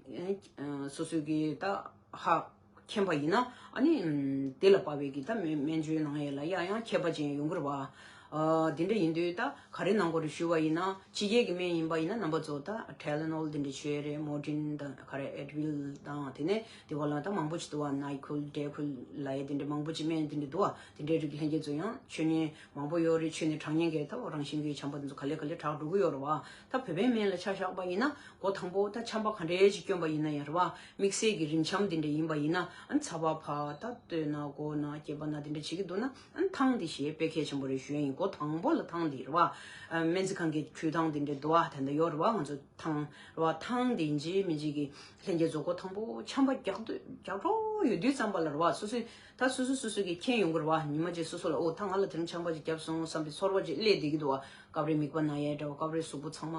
ཨ་སོ་སོའི་གི་ད་ཧ། མཁྱེན་པ་ཡིན་ན། ཨ་ནི་ཨམ་དེ་ལ་དཔག་པའི་གི་ད་སྨན་སྨན་བཅོས་གནང་ཡས་ལ་ཡང་ཡང་མཁས་པ་ཅན་ཡོང་གི་རེད་བ། ཨ་དེ་འདྲ་ཡིན་དུས་ད་ག་རེ་གནང་དགོས་རེད་ཞུ་བ་ཡིན་ན། ཕྱི་རྒྱལ་གི་སྨན་ཡིན་པ་ཡིན་ན་རྣམ་པ་ཚོ་ད་ཊའི་ལེ་ནོལ་དེ་འདྲ་མཆོད་ཡས་རེད། མོར་ཊིན་དང་ག་རེ་ཨེ་ཌི་ཝིལ་དང་། དེ་ནས་དེ་བ་ལ་ད་མང་པོ་ཅིག་འདུག་བ། ནའི་ཁུལ་ཌེ་ཁུལ་ལབ་ཡས་དེ་འདྲ་མང་པོ་ཅིག་སྨན་དེ་འདྲ་འདུག་བ། དེ་འདྲའི་རིགས་ལྷན་རྒྱས་ཚོ་ཡང་མཆོད་མཁན་མང་པོ་ཡོད་རེད། མཆོད་ནས་དྲག་མཁན་གྱི་ད་རང་བཞིན་གྱི་ཆམ་པ་དེ་ཚོ་ག་ལེ་ག་ལེ་དྲག་འགྲོ་གི་ཡོད་རེད་བ། ད་བོད་པའི་སྨན་ལ་ཆ་བཞག་པ་ཡིན་ན། འགོ་དང་པོ་ད་ཆམ་པ་ག་འདྲའི་ཅིག་སྐྱོན་པ་ཡིན་ན་ཡང་རེད་བ། དམིགས་བསལ་གྱི་རིམས་ཆམ་འདི་འདྲ་ཡིན་པ་ཡིན་ན། ཨ་ནི་ཚ་བ་འཕར། ད་སྟོད་ན་མགོ་ན་སྐེད་པ་ན་དེ་འདྲ་བྱེད་ཀྱི་འདུག་ན། ཨ་ནི་ཐང་འདི་བཞེས་དཔེ་གལ་ཆེན་པོ་རེད་ཞུ་ཡ་ཡིན། འགོ་དང་པོ་ལ་ཐང་འདི་རེད་བ། ཨ་སྨན་རྩིས་ཁང་གི་འཕྲུལ་ཐང་འདི་འདྲ་འདུག་བ། ད་ལྟ་ཡོད་རེད་བ། ང་ཚོ་ཐང་རེད་བ། ཐང་འདི་ཡིན་གཅིག་མིན་གཅིག་གི་ལྷན་རྒྱས་ཚོ་འགོ་དང་པོ་ཆམ་པ་རྒྱག་དུས་རྒྱག་འགྲོ་ཡོད་དུས་ཙམ་པ་ལ་རེད་བ། སོ་སོས་ད་སོ་སོ་སོ་སོ་གི་མཁྱེན་ཡོང་གི་རེད་བ། ཉི་མ་གཅིག་སོ་སོ་ལ། ཨོ་ད་ང་ལ་དེ་རིང་ཆམ་པ་ཅིག་བརྒྱབ་སོང་བསམ་པའི་ཚོར་བ་ཅིག་སླེབས་བསྡད་ཀྱི་འདུག་བ། སྐབས་རེ་མིད་པ་ན་ཡས་འདྲ་བོ། སྐབས་རེ་གཟུགས་པོ་ཚང་མ་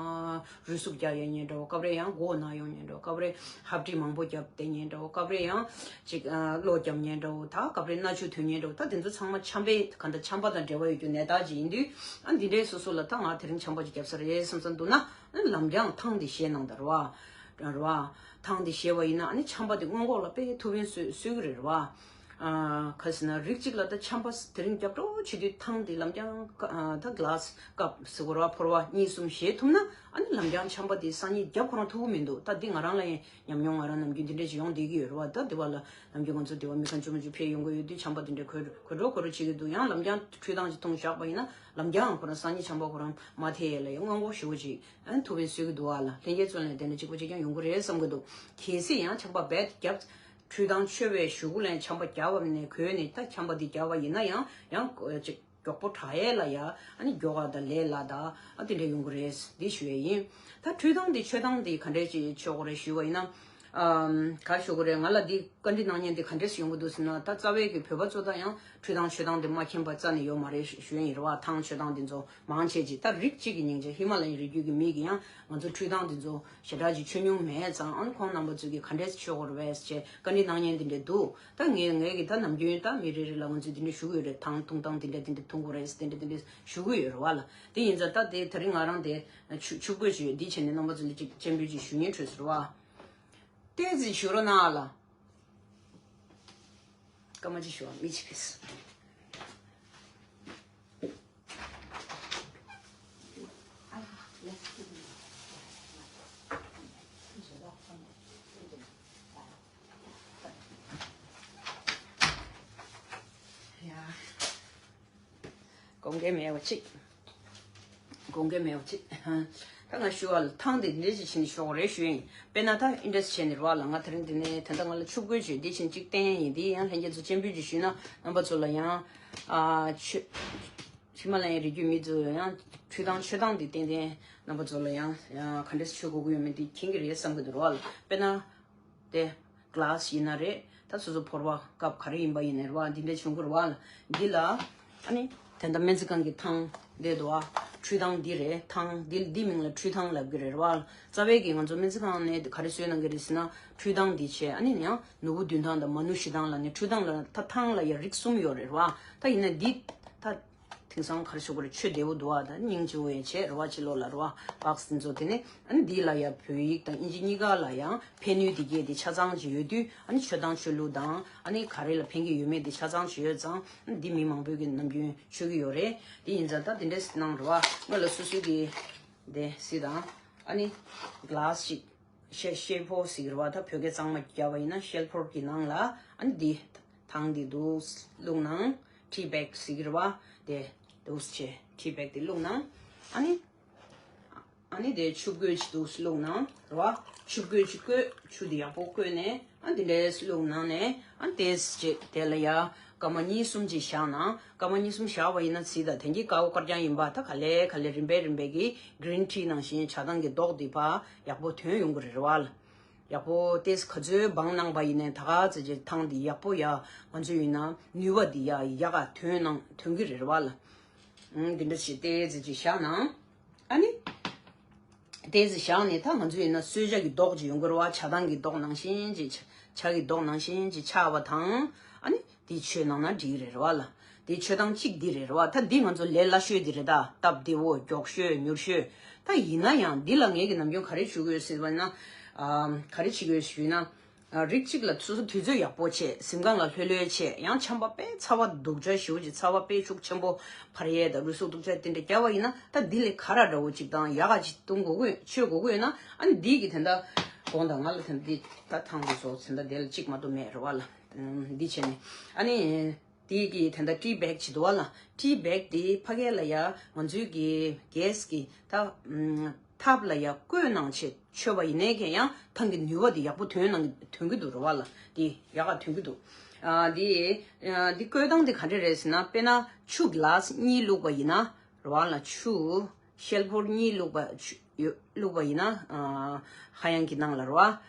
རུས་ཟུག་རྒྱག་ཡས་ཉེན་འདྲ་བོ། སྐབས་རེ་ཡང་མགོ་ན་ཡོང་ཉེན་འདྲ་བོ། སྐབས་རེ་ཧབ་དྲི་མང་པོ་བརྒྱབ་བསྡད་ཉེན་འདྲ་བོ། སྐབས་རེ་ཡང་ཅིག་ཨ་གློ་བརྒྱབ་ཉེན་འདྲ་བོ། ད་སྐབས་རེ་སྣ་ཆུ་ཐོན་ཉེན་འདྲ་བོ། ད་དེ་ཚོ་ཚང་མ་ཆམ་པའི་ག་འདྲ་ཆམ་པ་དང་འབྲེལ་བ་ཡོད་རྒྱུ་ནད་རྟགས་ཅིག་ཡིན་དུས། ཨ་འདི་འདྲའི་སོ་སོ་ལ་ད་ང་དེ་རིང་ཆམ་པ་ཅིག་བརྒྱབ་ས་རེད་བསམ་བསམ་འདུག་ན། ཨ་ལམ་རྒྱང་ཐང་འདི་བཞེས་གནང་དང་རེད་བ། རེད་བ། ཐང་འདི་བཞེས་པ་ཡིན་ན་ཨ་ནི་ཆམ་པ་དེ་སྔོན་འགོག་ལ་དཔེ་ཐུབ་ཕན་གསོས་གསོས་ཀྱི་རེད་རེད་བ། ཨ་ག་ཟེར་ན། རིགས་གཅིག་ལ་ད་ཆམ་པ་དེ་རིང་རྒྱབ་འགྲོ་བྱེད་དུས་ཐང་འདི་ལམ་རྒྱང་ཀ་ཨ་ད་གི་ལཱ་སི་ཀབ་ཟེར་དགོས་རེད་བ། ཕོར་བ་གཉིས་གསུམ་བཞེས་ཐུབ་ན། ཨ་ནི་ལམ་རྒྱང་ཆམ་པ་དེ་སང་ཉིན་རྒྱབ་ཁོ་རང་ཐུབ་ཀྱི་མི་འདུག་ད་འདི་ང་རང་ལ་ཡང་ཉམས་མྱོང་ང་རང་ནམ་རྒྱུན་འདི་འདྲ་ཞིག་ཡོང་བསྡད་ཀྱི་ཡོད་རེད་བ། ད་འདི་བ་ལ་ནམ་རྒྱུན་ང་ཚོ་འདི་བ་མི་ཁ་ཆུང་མ་ཅིག་ཕེབས་ཡོང་གི་ཡོད་དུས་ཆམ་པ་འདི་འདྲ་གོས་གོས་འགྲོ་གོས་འགྲོ་བྱེད་ཀྱི་འདུག་ཡང་ལམ་རྒྱང་འཕྲུལ་ཐང་ཅིག་འཐུང་བཞག་པ་ཡིན་ན། ལམ་རྒྱང་ཁོ་རང་སང་ཉིན་ཆམ་པ་ཁོ་རང་མ་ཐེབས་ཡས་ལ་ཡང་སྔོན་འགོག་ཞེ་པོ་ཅིག་ཨ་ནི་ཐུབ་པ་ཡིན་བཟོས་ཀྱི་འདུག་བ་ལ། ལྷན་རྒྱས་ཚོ་ལ་དེ་འདྲ་གཅིག་པ་གཅིག་རྐྱང་ཡོང་གི་རེད་བསམ་གྱི་འདུག་གལ་སྲིད་ཡང་ཆམ་པ་རྦད་བརྒྱབ། འཕྲུལ་ཐང་མཆོད་པའི་གཞུག་གུ་ལ་ཡང་ཆམ་པ་བརྒྱབ་པ་ནས་གོས་ནས་ད་ཆམ་པ་འདི་བརྒྱབ་པ་ཡིན་ན་ཡང་ཡང་ཅིག་མགྱོགས་པོ་དྲག་ཡས་ལ་ཡ། ཨ་ནི་མགྱོགས་པ་དང་ལས་སླ་དང་ཨ་དེ་འདྲ་ཡོང་གི་རེད། འདི་ཞུ་ཡས་ཡིན། ད་འཕྲུལ་ཐང་འདི་མཆོད་སྟངས་འདི་ག་འདྲས་ཅིག་མཆོད་དགོས་རེད་ཞུ་བ་ཡིན་ན། ཨམ་ག་ཞུ་དགོས་རེད། ང་ལ་འདི་བཀའ་འདྲི་གནང་མཁན་འདི་ག་འདྲས་ཡོང་གི་འདུག་ཟེར་ན། ད་རྩ་བའི་གི་བོད་པ་ཚོ་ད་ཡང་འཕྲུལ་ཐང་མཆོད་སྟངས་འདི་མ་མཁྱེན་པ་རྩ་ནས་ཡོད་མ་རེད་ཞུ་ཡས་ཡིན་རེད་བ། ཐང་མཆོད་སྟངས་འདི་ཚོ་མང་ཆེ་ཅིག་ད་རིགས་གཅིག་གི་སྙིང་རྗེ། ཧི་མ་ལ་ཡའི་རི་རྒྱུད་ཀྱི་མི་གིས་ཡང་ང་ཚོ་འཕྲུལ་ཐང་འདི་ཚོ་ཞེ་དྲག་ཅིག་མཆོད་མྱོང་མེད་ཙང་། ཨ་ནི་ཁོང་རྣམ་པ་ཚོས་ཀྱིས་ག་འདྲས་མཆོད་དགོས་རེད་པས་ཅེས་བཀའ་འདྲི་གནང་མཁན་འདི་འདྲས་འདུག་ད་ངས་ངས་ཀྱིས་ད་ནམ་རྒྱུན་ད་མི་རེ་རེ་ལ་ང་ཚོས་འདི་འདྲས་ཞུ་གི་ཡོད་རེད། ཐང་འཐུང་སྟངས་འདི་འདྲས་འདི་འདྲས་འཐུང་དགོས་རེད་ཟེར་འདི་འདྲས་འདི་འདྲས་ཞུ་གི་ཡོད་རེད་བ་ལ། དེ་ཡིན་ཙང་ད་དེ་དེ་རིང་ང་རང་དེ་ཆུ་ཆུ་བགོས་ཞུས་ཡོད། འདི་བྱས་ནས་རྣམ་པ་ཚོ་ལ་ཅིག་སྤྱན་འབུལ་ཅིག་ཞུ་སྙིང་འདོད་ཟེར་བ། ཏོག་ཙམ་བཞུགས་རོགས་གནང་ཨ་ལ། སྐར་མ་གཅིག་བཞུགས་ཨ། མི་གཅིག་ཕེབས། ཡ། དགོངས་འགལ་མེད་པ་གཅིག་དགོངས་འགལ་མེད་པ་གཅིག་ད་ང་ཞུ་བ་ལ་ཐང་དེ་འདི་འདྲ་ཞིག་བྱས་ནས་ཤོག་རེ་ཞུ་ཡིན། དཔེར་ན་ད་ཨིན་ཌས་བྱས་ནས་རེད་བ་ལ། ང་དེ་རིང་འདི་ནས་ད་ལྟ་ང་ལ་ཆུ་བཀོལ་བྱོས་འདི་བྱས་ནས་གཅིག་བསྟན་ཡིན། འདི་ཡང་ལྷན་རྒྱས་ཚོ་སྤྱན་འབུལ་ཅིག་ཞུས་ན་རྣམ་པ་ཚོ་ལ་ཡང་ཨ་ཆུ་ཧི་མ་ལ་ཡའི་རི་རྒྱུད་མི་ཚོ་ཡང་ཆུ་ཐང་ཆུ་ཐང་འདི་ཏན་ཏན་རྣམ་པ་ཚོ་ལ་ཡང་ཡང་ག་འདྲས་མཆོད་དགོས་ཀྱི་ཡོད་མེད་འདི་མཁྱེན་གྱི་རེད་བསམ་གྱི་འདུག་རེད་བ་ལ། དཔེར་ན། དེ་ག་ལ་སི་ཡིན་ན་རེད། ད་སོ་སོ་ཕོར་པ་ཀབ་ག་རེ་ཡིན་པ་ཡིན་ནའི་རེད་བ། འདི་འདྲ་བྱུང་གི་རེད་བ་ལ། འདི་ལ་ཨ་ནི་དེ་འདྲ་སྨན་རྩིས་ཁང་གི་ཐང་འདི་འདུག་བ། ཁྲུས་ཐང་འདི་རེད། ཐང་འདི་འདི་མིང་ལ་ཁྲུས་ཐང་ལབ་ཀྱི་རེད་བ་ལ། རྩ་བའི་གི་ང་ཚོ་སྨན་རྩིས་ཁང་ནས་ག་རེ་བཟོས་གནང་གི་རེད་ཟེར་ན་ཁྲུས་ཐང་འདི་བྱས། ཨ་ནི་ཡང་ནོར་བུ་འདོན་ཐང་དང་མ་ནུ་ཞུ་ཐང་ལ་ནི། ཁྲུས་ཐང་ལ་ད་ཐང་ལ་ཡ་རིགས་གསུམ་ཡོད་རེད་བ། ད་ཡིན་ན་འདི་ད། དེང་སང་ག་རེ་ཞུ་དགོས་རེད། ཆོས་བདེ་བོ་འདུག་བ། ད་སྙིང་རྗེ་བོ་ཡང་བྱས་རེད་བ། ཕྱི་ལོགས་ལ་རེད་བ། བྷག་སི་འདི་ཚོ། དེ་ནས་ཨ་ནི་འདི་ལ་ཡང་བོད་ཡིག་དང་དབྱིན་ཇི་གཉིས་ཀ་ལ་ཡང་ཕན་ནུས་དེ་གས་དེ་ཆ་ཚང་ཅིག་ཡོད་དུས། ཨ་ནི་མཆོད་སྟངས་མཆོད་ལུགས་དང་ཨ་ནི་ག་རེ་ལ་ཕན་གྱི་ཡོད་མེད་དེ་ཆ་ཚང་ཅིག་ཡོད་ཙང་། ཨ་ནི་འདི་མི་མང་པོས་ཀྱི་ནམ་རྒྱུན་མཆོད་ཀྱི་ཡོད་རེད། དེ་ཡིན་ཙང་ད་དེ་འདྲས་གནང་རེད་བ། སྔོན་ལ་སོ་སོའི་གི་དེ་གཟིགས་དང་། ཨ་ནི་ག་ལ་སི་ཅིག་ཤེལ་ཤེལ་ཕོར་ཟེར་གྱི་རེད་བ། ད་བོད་སྐད་གཙང་མ་རྒྱབ་པ་ཡིན་ན་ཤེལ་ཕོར་གྱི་ནང་ལ་ཨ་ནི་འདི་ཐང་འདི་འདུག་བླུགས་ནང་། ཊི་བེག་ཟེར་གྱི་རེད་བ། དེ་འདུག་བྱས་ཊི་བེག་དེ་བླུགས་ནང་། ཨ་ནི་ཨ་ནི་དེ་ཆུ་བསྐོལ་ཅིག་འདུག་བླུགས་ནང་རེད་བ། ཆུ་བསྐོལ་ཅིག་བསྐོལ། ཆུ་དེ་ཡག་པོ་བསྐོལ་ནས་ཨ་འདི་འདྲས་བླུགས་ནང་ནས། ཨ་དེ་ཅིག་དེ་ལ་ཡ་སྐར་མ་གཉིས་གསུམ་ཅིག་བཞག་ནང་། སྐར་མ་གཉིས་གསུམ་བཞག་པ་ཡིན་ན་གཟིགས་དང་། དེང་གི་དཀར་པོ་དཀར་རྐྱང་ཡིན་པ་ད་ག་ལེ་ག་ལེ་རིམ་པས་རིམ་པས་ཀྱི་གི་རིན་ཊི་ནང་བཞིན་ཇ་ཐང་གི་མདོག་དེ་ཕར་ཡག་པོ་ཐོན་ཡོང་གི་རེད་བ་ལ། ཡག་པོ་ཏོག་ཙམ་ག་ཚོད་སྦང་གནང་པ་ཡིན་ནའི་ད་ག་ཚོད་ཅིག་ཐང་འདི་ཡག་པོ་ཡ་ང་ཚོ་ཡིན་ན་ནུས་པ་འདི་ཡ་ཡག་ག་ཐོན་གནང་ཐོན་གི་རེད་བ་ལ། ཨང་འདི་འདྲ་ཞིག་ཏོག་ཙམ་ཅིག་བཞག་ནང་། ཨ་ནི་ཏོག་ཙམ་བཞག་ནས་ད་ང་ཚོ་ཡིན་ན་གསོལ་ཇ་གི་མདོག་ཅིག་ཡོང་གི་རེད་བ། ཇ་ཐང་གི་མདོག་ནང་བཞིན་ཅིག་ཇ་གི་མདོག་ནང་བཞིན་ཅིག་ཆགས་པ་དང་། ཨ་ནི་འདི་མཆོད་གནང་ན་འགྲིག་རེད་བ་ལ། འདི་མཆོད་སྟངས་གཅིག་འདི་རེད་བ། ད་འདི་ང་ཚོ་ལས་སླ་ཤོས་འདི་རེད། ད་སྟབས་བདེ་བོ་མགྱོགས་ཤོས་མྱུར་ཤོས། ད་ཡིན་ན་ཡང་འདི་ལ་ངས་ཀྱི་ནམ་རྒྱུན་ག་རེ་ཞུ་དགོས་ཟེར་བ་ན། ཨ་ག་རེ་བྱེད་དགོས་ཞུས་ན། ཨ་རིགས་གཅིག་ལ་སོ་སོ་དུས་ཚོད་ཡག་པོ་བྱས། གཟིམ་ཁང་ལ་ལྷོད་ལྷོད་བྱས། ཡང་ཆམ་པ་དཔེ་ཚ་བ་སྡུག་ཅག་ཞེ་པོ་ཅིག་ཚ་བ་དཔེ་ཤུགས་ཆེན་པོ་འཕར་ཡས་དང་རུས་ཟུག་སྡུག་ཅག་དེ་འདྲ་རྒྱབ་པ་ཡིན་ན། ད་འདི་ལས་ཁ་ར་འདྲ་བོ་ཅིག་དང་ཡག་ག་ཅིག་བཏུང་དགོས་ཀྱི་མཆོད་དགོས་ཀྱི་ཡོད་ན། ཨ་ནི་འདི་གི་དེ་འདྲ་དགོངས་དག་ང་ལ་དེ་འདྲ་འདི་ད་ཐང་དུ་བཟོ་ཟིན། ད་དེ་ལ་གཅིག་མ་གཏོགས་མེད་རེད་བ་ལ། འདི་བྱས་ནས་ཨ་ནི། དེ་གི་དེ་འདྲ་ཊི་བེག་བྱེད་དུ་བ་ལ། ཊི་བེག་དེ་ཕ་གི་ལ་ཡ་ང་ཚོའི་གི་གེ་སི་གི་ད་ཐབ་ལ་ཡ་བསྐོལ་གནང་བྱས་མཆོད་པ་ཡིན་ནའི་གན་ཡང་ཐང་གི་ནུས་པ་དེ་ཡག་པོ་ཐོན་གནང་ཐོན་གི་འདུག་རེད་བ་ལ། དེ་ཡག་ག་ཐོན་གི་འདུག་ཨ་དེ་ཨ་དེ་བསྐོལ་སྟངས་དེ་ག་འདྲ་རེད་ཟེར་ན། དཔེར་ན་ཆུ་གི་ལ་སི་གཉིས་བླུགས་པ་ཡིན་ན་རེད་བ་ལ། ཆུ་ཤེལ་ཕོར་གཉིས་བླུགས་པ་ཆུ་ཡོ་བླུགས་པ་ཡིན་ན་ཨ་ཧ་ཡང་གི་ནང་ལ་རེད་བ།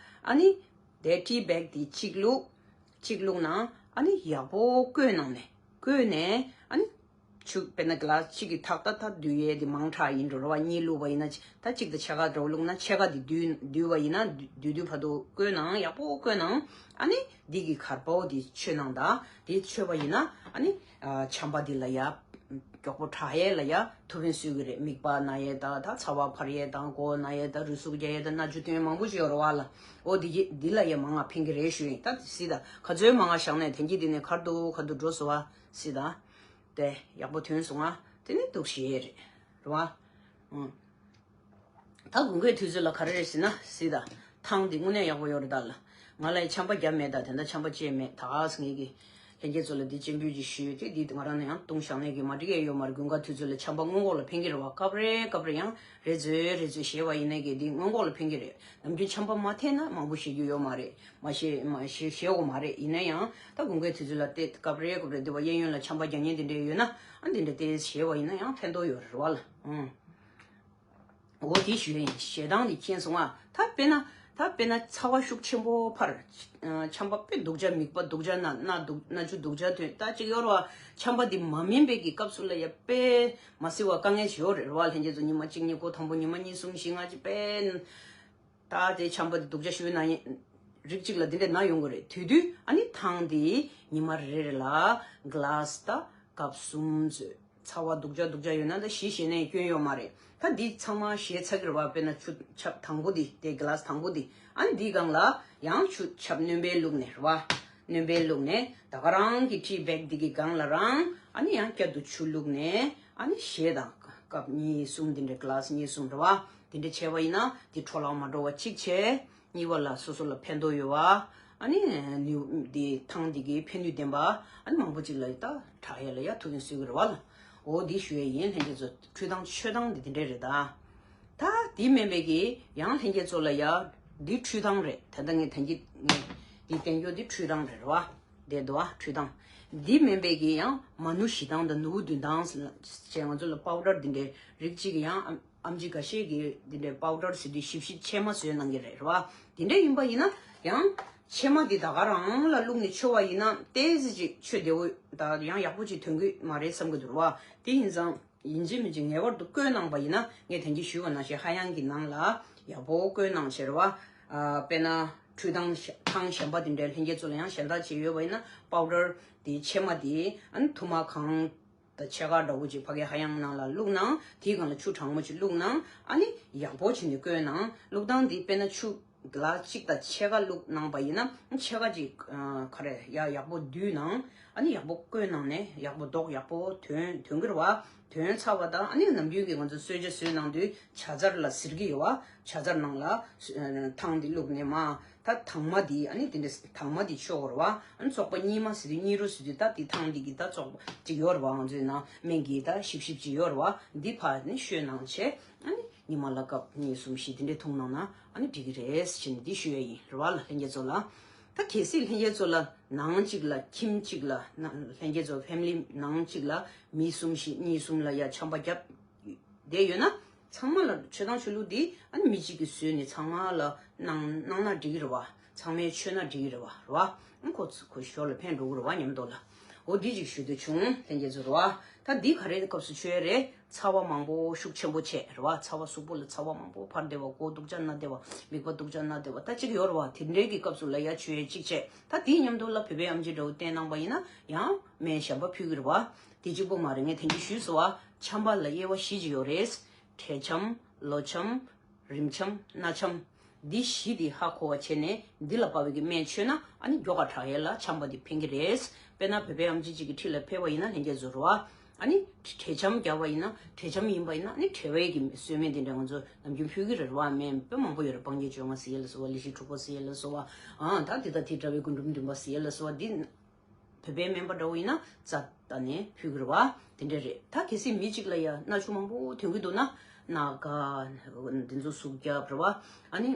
ཨ་ནི་དེ་ཊི་བེག་དེ་གཅིག་བླུགས། གཅིག་བླུགས་ནང་ཨ་ནི་ཡག་པོ་བསྐོལ་གནང་ནས། བསྐོལ་ནས་ཨ་ནི་ཆུ་དཔེར་ན་གི་ལ་སི་གཅིག་གི་ཐག་ད་ད་བསྡུ་ཡས་དེ་མང་དྲགས་ཡིན་འགྲོ་རེད་བ། གཉིས་བླུགས་པ་ཡིན་ན་ད་གཅིག་དང་ཕྱེད་ཀ་འདྲ་བོ་བླུགས་ན། ཕྱེད་ཀ་དེ་བསྡུས་བསྡུས་པ་ཡིན་ན་བསྡུས་བསྡུས་བར་དུ་བསྐོལ་ནང་། ཡག་པོ་བསྐོལ་ནང་ཨ་ནི་འདི་གི་གར་པོ་དེ་མཆོད་གནང་དང་། དེ་མཆོད་པ་ཡིན་ན་ཨ་ནི་ཨ་ཆམ་པ་འདི་ལ་ཡ་མགྱོགས་པོ་དྲག་ཡས་ལ་ཡ་ཐུགས་ཕན་གསོས་ཀྱི་རེད། མིད་པ་ན་ཡས་དང་། ད་ཚ་བ་འཕར་ཡས་དང་། མགོ་ན་ཡས་དང་། རུས་ཟུག་རྒྱག་ཡས་དང་། སྣ་ཆུ་ཐོན་ཡས་མང་པོ་ཞིག་ཡོད་རེད་བ་ལ། འོ་འདི་གི་འདི་ལ་ཡ་མང་ང་ཕན་གྱི་རེད་ཞུ་ཡིན། ད་སྲིད་ད་ག་ཚོད་མང་ང་བཞག་ནས་དེང་གི་འདི་ནས་གར་འདུག་གར་འདུག་འགྲོ་སོང་བ་སྲིད་ད། དེ་ཡག་པོ་ཐོན་སོང་ང་། དེ་ནི་འདུག་ཞེས་རེད་རེད་བ། ཨང་། ད་དགུན་ཁའི་དུས་ཚོད་ལ་ག་རེ་རེད་ཟེར་ན་སྲིད་ད། ཐང་འདི་དངོས་གནས་ཡག་པོ་ཡོད་རེད་ད་ལ། ང་ལ་ཡི་ཆམ་པ་བརྒྱབ་མེད་ད། དེ་འདྲ་ཆམ་པ་ཅི་ཡང་མེད། ད་ག་སེ་ངེད་ཀྱི་ལྷན་རྒྱས་ཚོ་ལ་འདི་སྤྱན་འབུལ་ཅིག་ཞུས་ཏེ། འདི་ང་རང་ནས་ཡང་བཏུང་བཞག་ནས་ཀྱི་མ་འགྲིག་ཡས་ཡོད་མ་རེད། དགུན་ཁ་དུས་ཚོད་ལ་ཆམ་པ་སྔོན་འགོག་ལ་ཕན་གྱི་རེད་བ། སྐབས་རེ་སྐབས་རེ་ཡང་རེ་ཟོས་རེ་ཟོས་བཞེས་པ་ཡིན་ནའི་གི་འདི་སྔོན་འགོག་ལ་ཕན་གྱི་རེད། ནམ་རྒྱུན་ཆམ་པ་མ་ཐེབས་ན་མང་པོ་བཞེས་རྒྱུ་ཡོད་མ་རེད། མ་བཞེས་མ་བཞེས་བཞེས་དགོས་མ་རེད། ཡིན་ན་ཡང་ད་དགུན་ཁའི་དུས་ཚོད་ལ་དེ་སྐབས་རེ་སྐབས་རེ་འདི་བ་གཡས་གཡོན་ལ་ཆམ་པ་རྒྱག་མཁན་དེ་འདྲ་ཡོད་ན། ཨ་འདི་འདྲ་དེ་བཞེས་པ་ཡིན་ན་ཡང་ཕན་ཐོགས་ཡོད་རེད་བ་ལ། ཨང་། འོ་དེ་ཞུ་ཡིན། ཞེ་སྡང་དེ་མཁྱེན་སོང་ང་། ད་དཔེར་ན་ད་དཔེར་ན་ཚ་བ་ཤུགས་ཆེན་པོ་འཕར། ཨ་ཆམ་པ་དཔེ་སྡུག་ཅག་མིད་པ་སྡུག་ཅག་ན་ན་སྡུག་སྣ་ཆུ་སྡུག་ཅག་ཐོན། ད་ཅིག་ཡོད་རེད་བ། ཆམ་པ་འདི་མ་སྨིན་པའི་གི་སྐབས་སུ་ལ་ཡ་དཔེ་མ་བསིལ་བ་དཀའ་ངལ་ཞིག་ཡོད་རེད་བ། ལྷན་རྒྱས་ཚོ་ཉི་མ་གཅིག་གཉིས་པོ་དང་པོ་ཉི་མ་གཉིས་གསུམ་བཞི་ལྔ་ཅིག་དཔེ་ད་དེ་ཆམ་པ་དེ་སྡུག་ཅག་ཞུ་ན་ཡིན། རིགས་གཅིག་ལ་འདི་འདྲ་ན་ཡོང་གི་རེད། དེ་དུས་ཨ་ནི་ཐང་དེ་ཉི་མ་རེ་རེ་ལ་གི་ལ་སི་ད་ཀབ་གསུམ་ཚོད། ཚ་བ་སྡུག་ཅག་སྡུག་ཅག་ཡོད་ན་ད་བཞེས་བཞེས་ནའི་སྐྱོན་ཡོད་མ་རེད། ད་འདི་ཚང་མ་བཞེས་ཚར་གི་རེད་བ། དཔེར་ན་ཆུ་ཆབ་དང་པོ་འདི་དེ་གི་ལ་སི་དང་པོ་འདི། ཨ་ནི་འདིའི་སྒང་ལ་ཡང་ཆུ་ཆབ་སྣོན་པ་བླུགས་ནས་རེད་བ། སྣོན་པ་བླུགས་ནས་ད་ག་རང་གི་ཊི་བེག་འདི་གི་སྒང་ལ་རང་ཨ་ནི་ཡང་བསྐྱར་དུ་ཆུ་བླུགས་ནས། ཨ་ནི་བཞེས་དང་ཀབ་གཉིས་གསུམ་འདི་འདྲ་གི་ལ་སི་གཉིས་གསུམ་རེད་བ། དེ་འདྲ་བྱས་པ་ཡིན་ན་དེ་འཕྲོ་བརླག་མ་འགྲོ་བ་གཅིག་བྱས། གཉིས་པ་ལ་སོ་སོ་ལ་ཕན་ཐོགས་ཡོད་བ། ཨ་ནི་ནུས་དེ་ཐང་དེ་གི་ཕན་ནུས་ལྡན་པ། ཨ་ནི་མང་པོ་ཅིག་ལ་ད་དྲག་ཡས་ལ་ཡ་ཐུགས་ཕན་གསོས་གི་རེད་བ་ལ། འོ་འདི་ཞུ་ཡས་ཡིན། ལྷན་རྒྱས་ཚོ་འཕྲུལ་ཐང་མཆོད་སྟངས་འདི་འདི་འདྲས་རེད་ད། ད་འདི་མིན་པའི་གི་ཡང་ལྷན་རྒྱས་ཚོ་ལ་ཡ་འདི་འཕྲུལ་ཐང་རེད། ད་ལྟ་ངས་ཐང་གི་ངས་འདི་བསྟན་རྒྱུ་འདི་འཕྲུལ་ཐང་རེད་ར་བ། དེ་འདུག་ཨ། འཕྲུལ་ཐང་འདི་མིན་པའི་གི་ཡང་མ་ནུ་བཞི་ཐང་དང་ནུ་བོ་བདུན་ཐང་ཞེས་ང་ཚོ་ལ་པའུ་ཌར་འདི་འདྲས་རིགས་གཅིག་གི་ཡང་ཨམ་ཨམ་ཆི་འགའ་ཤས་ཀྱིས་འདི་འདྲའི་པའུ་ཌར་ཟེར་དུས་ཞིབ་ཞིབ་ཕྱེ་མ་བཟོས་གནང་གི་རེད་ར་བ། དེ་འདྲ་ཡིན་པ་ཡིན་ན་ཡང་ཕྱེ་མ་འདི་ད་ག་རང་ལ་བླུགས་ནས་མཆོད་པ་ཡིན་ན་ཏོག་ཙམ་ཅིག་མཆོད་བདེ་བོ་ད་ཡང་ཡག་པོ་ཅིག་ཐོན་གི་མ་རེད་བསམ་གི་འདུག་ར་བ། དེ་ཡིན་ཙང་ཡིན་གཅིག་མིན་གཅིག་ངེས་པར་དུ་བསྐོལ་གནང་པ་ཡིན་ན་ངས་དེང་གི་ཞུས་པ་ནང་བཞིན་ཧ་ཡང་གི་ནང་ལ་ཡག་པོ་བསྐོལ་གནང་བྱས་ར་བ། ཨ་དཔེར་ན་འཕྲུལ་ཐང་ཐང་གཞན་པ་དེ་འདྲའི་ལྷན་རྒྱས་ཚོ་ལ་ཡང་གཞན་དག་ཅིག་ཡོད་པ་ཡིན་ན་པའུ་ཌར་དེ་ཕྱེ་མ་དེ་ཨ་ནི་ཐུར་མ་གང་། ད་ཕྱེད་ཀ་འདྲ་བོ་ཅིག་ཕ་གའི་ཧ་ཡང་ནང་ལ་བླུགས་ནའང་དེའི་སྒང་ལ་ཆུ་གྲང་མོ་ཅིག་བླུགས་ནའང་ཨ་ནི་ཡག་པོ་བྱས་ནས་བསྐོལ་ནའང་བླུགས་སྟངས་འདི་དཔེར་ན་ཆུ་གླ་གཅིག་དང་ཕྱེད་ཀ་བླུགས་གནང་པ་ཡིན་ན་ཕྱེད་ཀ་ཅིག་ཨ་ག་རེ་ཡ་ཡག་པོ་བསྡུས་ནའང་ཨ་ནི་ཡག་པོ་བསྐོལ་གནང་ནས་ཡག་པོ་མདོག་ཡག་པོ་ཐོན་ཐོན་གི་རེད་བ། ཐོན་ཚར་བ་དང་ཨ་ནི་ནམ་རྒྱུན་གྱི་ང་ཚོ་གསོལ་ཇ་བཟོས་གནང་དུས་ཇ་ཚར་ལ་ཟེར་གི་ཡོད་བ། ཇ་ཚར་ནང་ལ་ཐང་འདི་བླུགས་ནས་མ། ད་དྭངས་མ་འདི་ཨ་ནི་དེ་འདྲ་དྭངས་མ་འདི་མཆོད་དགོས་རེད་བ། ཨ་ནི་བཙོག་པ་གཉིས་མ་ཟེར་དུས་གཉིས་རོ་ཟེར་དུས་ད་འདི་ཐང་འདི་གི་ད་བཙོག་པ་ཅིག་ཡོད་རེད་བ། ང་ཚོའི་ནང་སྨན་གྱི་ད་ཞིབ་ཞིབ་ཅིག་ཡོད་རེད་བ། འདི་ཕར་ནི་བཤོས་གནང་བྱས་ཨ་ནི་ཉི་མ་ལ་ཀབ་གཉིས་གསུམ་བཞི་འདི་འདྲས་འཐུང་གནང་ན་ཨ་ནི་འགྲིག་གི་རེད་ཟེར་ནས་འདི་ཞུ་ཡ་ཡིན་རེད་བ་ལ་ལྷན་རྒྱས་ཚོ་ལ། ད་གལ་སྲིད་ལྷན་རྒྱས་ཚོ་ལ་ནང་གཅིག་ལ་ཁྱིམ་གཅིག་ལ་ན་ལྷན་རྒྱས་ཚོ་ཕེ་མི་ལི་ནང་གཅིག་ལ་མི་གསུམ་བཞི་གཉིས་གསུམ་ལ་ཡ་ཆམ་པ་བརྒྱབ། བསྡད་ཡོད་ན་ཚང་མ་ལ་མཆོད་སྟངས་མཆོད་ལུགས་འདི་ཨ་ནི་མི་གཅིག་གིས་བཟོས་ནས་ཚང་མ་ལ་གནང་གནང་ན་འགྲིག་གི་རེད་བ། ཚང་མས་མཆོད་ན་འགྲིག་གི་རེད་བ་རེད་བ། ཨ་ཁོ་ཚོ་ཁོ་ཞོར་ལ་ཕན་འགྲོ་གི་རེད་བ་མཉམ་དུ་ལ། འོ་འདི་ཅིག་ཞུ་འདོད་བྱུང་ལྷན་རྒྱས་ཚོ་རེད་བ། ད་འདི་ག་རེ་སྐབས་སུ་མཆོད་རེད། ཚ་བ་མང་པོ་ཤུགས་ཆེན་པོ་བྱས་རེད་བ། ཚ་བ་གཟུགས་པོ་ལ་ཚ་བ་མང་པོ་འཕར་བསྡད་པ་མགོ་སྡུག་ཅག་ན་བསྡད་པ་མིད་པ་སྡུག་ཅག་ན་བསྡད་པ་ད་ཅིག་ཡོད་རེད་བ། དེ་འདྲའི་གི་སྐབས་སུ་ལ་ཡ་མཆོད་ཡས་ཅིག་བྱས། ད་དེའི་མཉམ་དུ་ལ་བོད་པའི་ཨམ་ཆི་འདྲ་བོ་བསྟེན་གནང་པ་ཡིན་ན་ཡང་སྨན་གཞན་པ་ཕུལ་གི་རེད་བ། དེ་གཅིག་པོ་མ་རེད། ངས་དེང་གི་ཞུས་སོང་བ། ཆམ་པ་ལ་དབྱེ་བ་བཞི་ཅིག་ཡོད་རེད། བྲེད་ཆམ། ལོ་ཆམ། རིམས་ཆམ། སྣ་ཆམ། འདི་བཞི་དེ་ཧ་གོ་བ་བྱས་ནས་འདི་ལ་དཔག་པའི་གི་སྨན་མཆོད་ན་ཨ་ནི་མགྱོགས་ཀ་དྲག་ཡས་ལ་ཆམ་པ་འདི་ཕན་གི་རེད། དཔེར་ན་བོད་པའི་ཨམ་ཆི་གཅིག་གི་འཁྲིས་ལ་ཕེབས་པ་ཡིན་ན་ལྷན་རྒྱས་ཚོ་རེད་བ། ཨ་ནི་བྲེད་ཆམ་བརྒྱབ་པ་ཡིན་ན་བྲེད་ཆམ་ཡིན་པ་ཡིན་ན་ཨ་ནི་བྲེད་པའི་གི་གསོལ་སྨན་དེ་འདྲ་ང་ཚོ་ནམ་རྒྱུན་ཕུལ་གི་རེད་བ། སྨན་དཔེ་མང་པོ་ཡོད་རེད། སྤང་རྒྱན་བཅོ་ལྔ་ཟེར་ཡས་ལ་སོགས་པ། ལི་ཤི་དྲུག་པ་ཟེར་ཡས་ལ་སོགས་པ། ཨ་ད་དེ་དང་དེ་འདྲ་བའི་རྒུན་འབྲུམ་བདུན་པ་ཟེར་ཡས་ལ་སོགས་པ་འདི། བོད་པའི་སྨན་པ་འདྲ་བོ་ཡིན་ན་རྩ་ད་ནས་ཕུལ་གི་རེད་བ། དེ་འདྲ་རེད། ད་གལ་སྲིད་མི་གཅིག་ལ་ཡ་སྣ་ཆུ་མང་པོ་ཐོན་གི་འདུག་ན་སྣ་ཁ་འདི་ཚོ་ཟུག་རྒྱབ་རེད་བ། ཨ་ནི་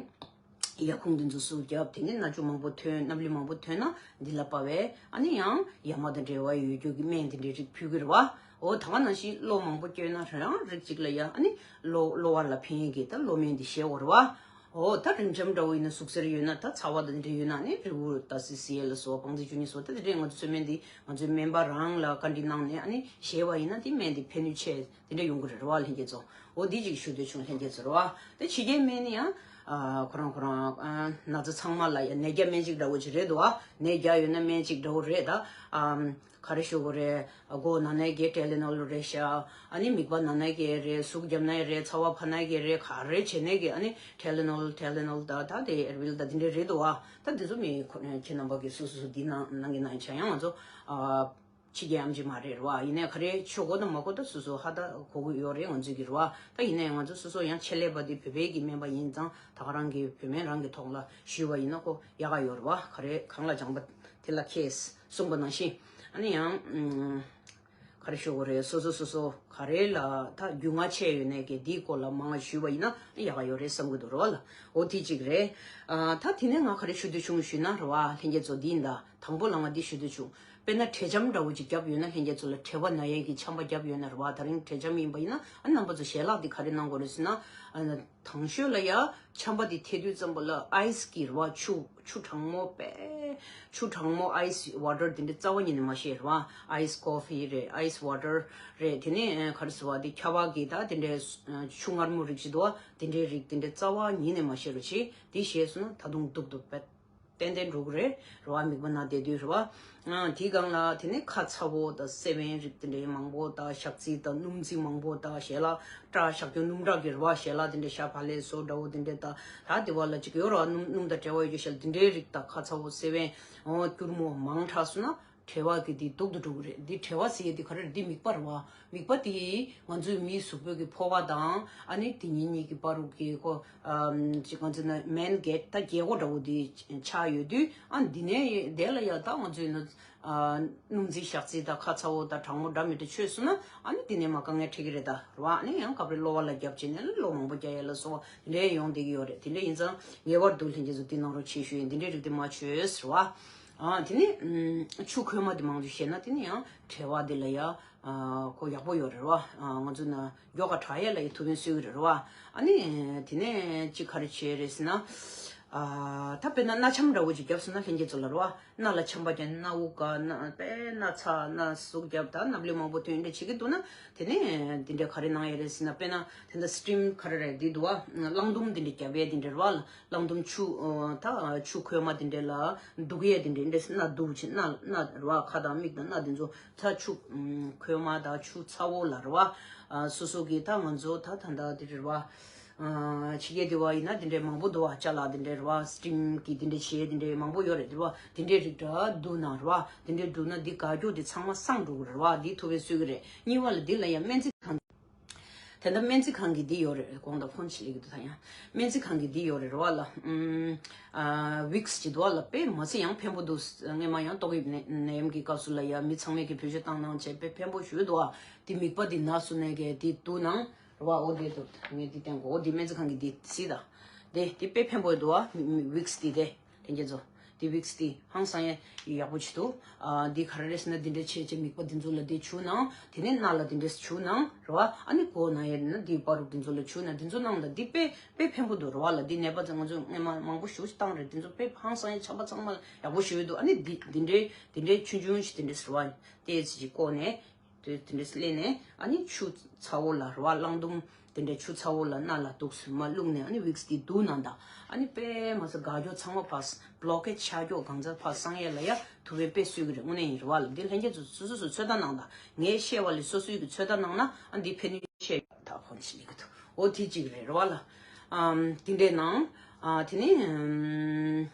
ཡ་ཁུང་འདི་ཚོ་ཟུག་རྒྱབ། དེ་ནས་སྣ་ཆུ་མང་པོ་ཐོན། སྣབས་ལུད་མང་པོ་ཐོན་ན་འདི་ལ་དཔག་པའི་ཨ་ནི་ཡང་ཡ་མ་དང་འབྲེལ་བ་ཡོད་རྒྱུ་གི་སྨན་དེ་འདྲའི་རིགས་ཕུལ་གི་རེད་བ། འོ་ད་ག་ནང་བཞིན་གློ་མང་པོ་སྐྱོན་ན་རང་རིགས་གཅིག་ལ་ཡ་ཨ་ནི་གློ་གློ་བ་ལ་ཕན་ཡས་ཀྱི་ད་གློ་སྨན་འདི་བཞེས་དགོས་རེད་བ། འོ་ད་རིམས་ཆམ་འདྲ་བོ་ཡིན་ན་ཟུག་གཟེར་ཡོད་ན་ད་ཚ་བ་དང་འདྲ་ཡོད་ན་ནི་རིལ་བུ་ད་སི་སི་ཨེལ་ལ་སོགས་པ་སྤང་རྩི་བཅུ་གཉིས་སོགས་ད་དེ་འདྲས་ང་ཚོ་ཚོད་སྨན་འདི་ང་ཚོའི་སྨན་པ་རང་ལ་བཀའ་འདྲི་གནང་ནས་ཨ་ནི་བཞེས་པ་ཡིན་ན་དེ་སྨན་འདི་ཕན་ནུས་ཆེ་དེ་འདྲས་ཡོང་གི་རེད་བ་ལྷན་རྒྱས་ཚོ། འོ་འདི་ཅིག་ཞུ་འདོད་བྱུང་ལྷན་རྒྱས་ཚོ་རེད་བ། ད་ཕྱི་རྒྱལ་སྨན་ནི་ཡང་ཨ་ཁོ་རང་ཁོ་རང་ཨ་ན་ཚ་ཚང་མ་ལ་ཡང་ནད་བརྒྱ་སྨན་གཅིག་འདྲ་བོ་ཅིག་རེད་འདུག་བ། ནད་བརྒྱ་ཡོད་ན་སྨན་གཅིག་འདྲ་བོ་རེད་ད། ཨ་ག་རེ་ཞུ་དགོས་རེད། མགོ་ན་ནའི་གི་ཊེ་ལེ་ནོལ་རེད་ཤག་ཨ་ནི་མིད་པ་ན་ནའི་གི་རེད། ཟུག་རྒྱབ་ནའི་རེད། ཚ་བ་འཕར་ནའི་གི་རེད། ག་རེ་བྱེད་ནའི་གི་ཨ་ནི་ཊེ་ལེ་ནོལ་ཊེ་ལེ་ནོལ་ད་ད་དེ་ཨེ་ཌི་བིལ་ད་དེ་འདྲས་རེད་འདུག་བ། ད་དེ་ཚོ་མི་ཁོ་ཁྱེད་རྣམ་པ་གི་སོ་སོ་སོ་འདི་ནང་ནང་གི་ནང་ཆ་ཡང་ང་ཚོ་ཨ་ཕྱི་རྒྱལ་ཨམ་ཆི་མ་རེད་རེད་བ། ཡིན་ནའི་ག་རེ་ཆོག་གོ་དང་མ་གོ་ད་སོ་སོ་ཧ་ད་གོ་གི་ཡོད་རེད་ང་ཚོ་གི་རེད་བ། ད་ཡིན་ནའི་ང་ཚོ་སོ་སོ་ཡང་ཆེད་ལས་པ་འདི་བོད་པའི་གི་སྨན་པ་ཡིན་ཙང་ད་ག་རང་གི་བོད་སྨན་རང་གི་ཐོག་ལ་ཞུས་པ་ཡིན་ན་ཁོ་ཡག་ག་ཡོད་རེད་བ། ག་རེ་གང་ལ་སྦྱངས་པ་དེ་ལ་མཁས་གསུངས་པ་ནང་བཞིན། ཨ་ནི་ཡང་ཨུམ། ག་རེ་ཞུ་དགོས་རེད། སོ་སོ་སོ་སོ་ག་རེ་ལ་ད་རྒྱུས་མངའ་ཆེ་ཡོད་ནའི་གི་འདིའི་སྐོར་ལ་མང་བ་ཞུས་པ་ཡིན་ན་ཡག་ག་ཡོད་རེད་བསམ་གི་འདུག་རེད་བ་ལ། འོ་དེ་གཅིག་རེད། ཨ་ད་དེ་ནས་ང་ག་རེ་ཞུ་འདོད་བྱུང་ཞུས་ན་རེད་བ། ལྷན་རྒྱས་ཚོ་འདི་ཡིན་ད། དང་པོ་ལ་ང་འདི་ཞུ་འདོད་བྱུང་། དཔེར་ན་བྲེད་ཆམ་འདྲ་བོ་ཅིག་བརྒྱབ་ཡོད་ན་ལྷན་རྒྱས་ཚོ་ལ་བྲེད་པ་ན་ཡས་ཀྱི་ཆམ་པ་བརྒྱབ་ཡོད་ན་རེད་བ། ད་རིང་བྲེད་ཆམ་ཡིན་པ་ཡིན་ན་ཨ་རྣམ་པ་ཚོ་ཞལ་ལག་འདི་ག་རེ་གནང་དགོས་རེད་ཟེར་ན། ཨ་དང་ཤོས་ལ་ཡ་ཆམ་པ་འདི་ཐེབས་དུས་ཙམ་པ་ལ་ཨའི་སི་གི་རེད་བ། ཆུ་ཆུ་གྲང་མོ་པས། ཆུ་གྲང་མོ་ཨའི་སི་ཝ་ཊར་དེ་འདྲའི་རྩ་བ་ཉིད་ནས་མ་བཞེས་རེད་བ། ཨའི་སི་ཀོ་ཕི་རེད། ཨའི་སི་ཝ་ཊར་རེད། དེ་ནས་ཨ་ག་རེ་ཟེར་བ་དེ་ཁ་བ་གི་ད་དེ་འདྲའི་ཆུ་མངར་མོ་རིགས་ཅིག་འདུག་བ། དེ་འདྲའི་རིགས་དེ་འདྲའི་རྩ་བ་ཉིད་ནས་མ་བཞེས་རོགས་བྱེད། དེ་བཞེས་སོང་ན་ད་དུང་སྡུག་སྡུག་པས། ཏན་ཏན་འགྲོ་གི་རེད་རེད་བ། མིད་པ་ན་བསྡད་དུས་རེད་བ། ཨ་དེའི་སྒང་ལ་དེ་ནས་ཁ་ཚ་བོ་དང་སེ་བན་རིགས་དེ་འདྲའི་མང་པོ་དང་ཞག་རྩི་དང་སྣུམ་རྩི་མང་པོ་དང་ཞལ་ལག་སྐྲ་ཞག་གྱོན་སྣུམ་དྲག་གི་རེད་བ། ཞལ་ལག་དེ་འདྲའི་ཤ་བག་ལེབ་བཟོ་འདྲ་བོ་དེ་འདྲའི་དང་ད་དེ་བ་ལ་ཅིག་ཡོད་རེད་བ། སྣུམ་སྣུམ་དང་བྲལ་བ་ཡོད་རྒྱུ་ཞལ་དེ་འདྲའི་རིགས་དང་ཁ་ཚ་བོ་སེ་བན་འོ་སྐྱུར་མོ་མང་དྲགས་སོང་ན། གྲེ་བ་གི་འདི་སྡུག་ཏུ་འགྲོ་གི་རེད། འདི་གྲེ་བ་ཟེར་ཡས་འདི་ག་རེ་རེད། འདི་མིག་པ་རེད་བ། མིག་པ་དེ་ང་ཚོའི་མིའི་གཟུགས་པོ་གི་ཕོ་བ་དང་ཨ་ནི་དེ་གཉིས་གཉིས་ཀྱི་བར་དུ་གི་ཁོ་ཨམ་ཅིག་ང་ཚོ་ན་མེན་གེཊ་ད་རྒྱལ་སྒོ་འདྲ་བོ་འདི་ཆགས་ཡོད་དུས། ཨ་འདི་ནས་དེ་ལ་ཡ་ད་ང་ཚོའི་ན་ཨ་སྣུམ་རྩི་ཞག་རྩི་དང་ཁ་ཚ་བོ་དང་གྲང་མོ་འདྲ་མི་འདྲ་མཆོད་སོང་ན་ཨ་ནི་འདི་ནས་མ་དཀའ་ངལ་འཕྲད་ཀྱི་རེད་ད་རེད་བ། ཨ་ནི་ཡང་སྐབས་རེ་གློ་བ་ལ་རྒྱབ་བྱས་ནས་གློ་མང་པོ་རྒྱག་ཡས་ལ་སོགས་དེ་འདྲའི་ཡོང་བསྡད་ཀྱི་ཡོད་རེད། དེ་འདྲ་ཡིན་ཙང་ངེས་པར་དུ་ལྷན་རྒྱས་ཚོ་འདི་གནང་རོགས་བྱེད་ཞུ་ཡིན། འདི་འདྲའི་རིགས་དེ་མ་མཆོད་ཟེར་བ། ཨ་དེ་ནས་ཨམ་ཆུ་ཁོལ་མ་དེ་མང་ཆུ་བཞེས་ན་དེ་ནས་ཡང་གྲེ་བ་དེ་ལ་ཡ་ཨ་ཁོ་ཡག་པོ་ཡོད་རེད་བ། ཨ་ང་ཚོ་ན་མགྱོགས་ཁ་དྲག་ཡས་ལ་ཡ་ཐུགས་ཕན་གསོས་ཀྱི་རེད་བ། ཨ་ནི་དེ་ནས་ཅིག་ག་རེ་བྱས་རེད་ཟེར་ན། ཨ་ད་དཔེར་ན་སྣ་ཆམ་འདྲ་བོ་ཅིག་བརྒྱབ་སོང་ན་ལྷན་རྒྱས་ཚོ་ལ་རེད་བ། སྣ་ལ་ཆམ་པ་བརྒྱབ། སྣ་དབུགས་འགག། སྣ་དཔེ་སྣ་ཚ། སྣ་ཟུག་བརྒྱབ། ད་སྣབས་ལུད་མང་པོ་ཐོན། འདི་འདྲ་བྱེད་ཀྱི་འདུག་ན་དེ་ནས་འདི་འདྲ་ག་རེ་གནང་ཡས་རེད་ཟེར་ན། དཔེར་ན་དེ་འདྲ་སི་ཊིམ་ག་རེ་རེད་འདི་འདུག་བ། རླངས་ལྡུམ་འདི་འདྲ་བརྒྱབ་ཡས་འདི་འདྲ་རེད་བ། རླངས་ལྡུམ་ཆུ་ཨ་ད་ཆུ་ཁོལ་མ་འདི་འདྲ་ལ་འདུག་ཡས་འདི་འདྲ། འདི་འདྲ་སྣ་འདུག་བྱེད། སྣ་སྣ་རེད་བ། ཁ་དང་མིག་དང་སྣ་འདི་ཚོ་ད་ཆུ་ཨམ་ཁོལ་མ་དང་ཆུ་ཚ་བོ་ལ་རེད་བ། ཨ་སོ་སོ་གི་ད་ང་ཚོ་ད་ད་ད་འདི་རེད་བ། ཨ་ཕྱི་རྒྱལ་དེ་བ་ཡིན་ན་དེ་འདྲའི་མང་པོ་འདུག་བ། ཅ་ལག་དེ་འདྲའི་རེད་བ། སི་ཊིམ་གི་དེ་འདྲའི་བྱས་དེ་འདྲའི་མང་པོ་ཡོད་རེད། དེ་བ་དེ་འདྲའི་རིགས་འདྲ་བསྡུ་ན་རེད་བ། དེ་འདྲའི་བསྡུ་ན་འདི་དགའ་སྐྱོ་དེ་ཚང་མ་སངས་འགྲོ་གི་རེད་བ། འདི་ཐུབ་པའི་གསོས་ཀྱི་རེད། གཉིས་པ་ལ་འདི་ལ་ཡང་སྨན་རྩིས་ཁང་། དེ་འདྲ་སྨན་རྩིས་ཁང་གི་འདི་ཡོད་རེད། དགོངས་དག་ཕོན་ཆེ་ལེགས་འདུག་ད་ཡང་སྨན་རྩིས་ཁང་གི་འདི་ཡོད་རེད་རེད་བ་ལ། ཨུམ་ཨ་ཝིག་སི་ཅིག་འདུག་བ་ལ། དཔེ་མ་སྲིད་ཡང་ཕན་པོ་འདུག་སྔས་མ་ཡང་ཏོག་དབྱིབས་ནད་ནད་ཡམས་ཀྱི་སྐབས་སུ་ལ་ཡང་མི་ཚང་མས་ཀྱི་བེད་སྤྱོད་བཏང་གནང་བྱས་དཔེ་ཕན་པོ་ཞུ་འདུག་བ། འདི་མིག་པ་འདི་ན་སོང་ནས་ཀྱི་འདི་བསྡུ་གནང་། རེད་བ། འོ་དེ་དུ་ངས་འདི་བསྟན་གོ། འོ་འདི་སྨན་རྩིས་ཁང་གི་འདི་སྲིད་ད། དེ་འདི་དཔེ་ཕན་པོ་འདུག་བ། ཝིག་སི་འདི་དེ་ལྷན་རྒྱས་ཚོ། འདི་ཝིག་སི་འདི་ཧང་སང་ཡ་ཡག་པོ་བྱེད་འདུག་ཨ་འདི་ག་རེ་རེད་ཟེར་ན། འདི་འདྲ་བྱས་བྱས་མིག་པ་འདི་ཚོ་ལ་འདི་བྱུག་གནང་། དེ་ནས་སྣ་ལ་འདི་འདྲ་བྱུག་གནང་། རེད་བ། ཨ་ནི་མགོ་ན་ཡ་ན་འདི་བ་རུ་འདི་ཚོ་ལ་བྱུག་གནང་། འདི་ཚོ་གནང་ད་འདི་དཔེ་དཔེ་ཕན་པོ་འདུག་རེད་བ་ལ། འདི་ནད་པ་ཚོ་ང་ཚོ་སྔས་མ་མང་པོ་ཞེ་པོ་ཞིག་བཏང་རེད། འདི་ཚོ་དཔེ་ཧང་སང་ཡ་ཆམ་པ་ཚང་མ་ཡག་པོ་ཞེ་པོ་འདུག་ཨ་ནི་འདི་འདི་འདྲའི་འདི་འདྲའི་ཆུང་ཆུང་ཞིག་འདི་འདྲ་ཟེར་བ་ཡིན། དེ་ཅིག་བཀོག་ནས། དེ་དེ་འདྲས་སླེབས་ནས་ཨ་ནི་ཆུ་ཚ་བོ་ལ་རེད་བ། རླངས་ལྡུམ་དེ་འདྲས་ཆུ་ཚ་བོ་ལ་སྣ་ལ་འདུག་སེ་མར་བླུགས་ནས་ཨ་ནི་ཝིག་སི་དེ་བསྡུ་གནང་དང་། ཨ་ནི་དཔེ་མ་སྲིད་དགའ་སྐྱོ་ཚང་མ་ཕར་བློ་ཀེ་ཆགས་སྐྱོ་གང་ཚ་ཕར་སངས་ཡས་ལ་ཡ་ཐུབ་པའི་དཔེ་གསོས་ཀྱི་རེད། དངོས་གནས་ཡིན་རེད་བ་ལ། འདི་ལྷན་རྒྱས་ཚོ་སོ་སོ་སོ་ཚོད་ལྟ་གནང་དང་། ངས་བཤད་པ་ལས་སོ་སོའི་གི་ཚོད་ལྟ་གནང་ན་ཨ་འདི་ཕན་ནུས་ཆེ་ཡོད། ད་ཧོན་ཞིག་ལས་གི་ཐུབ། འོ་དེ་གཅིག་རེད་རེད་བ་ལ། ཨམ་དེ་འདྲས་གནང་། ཨ་དེ་ནས་ཨམ།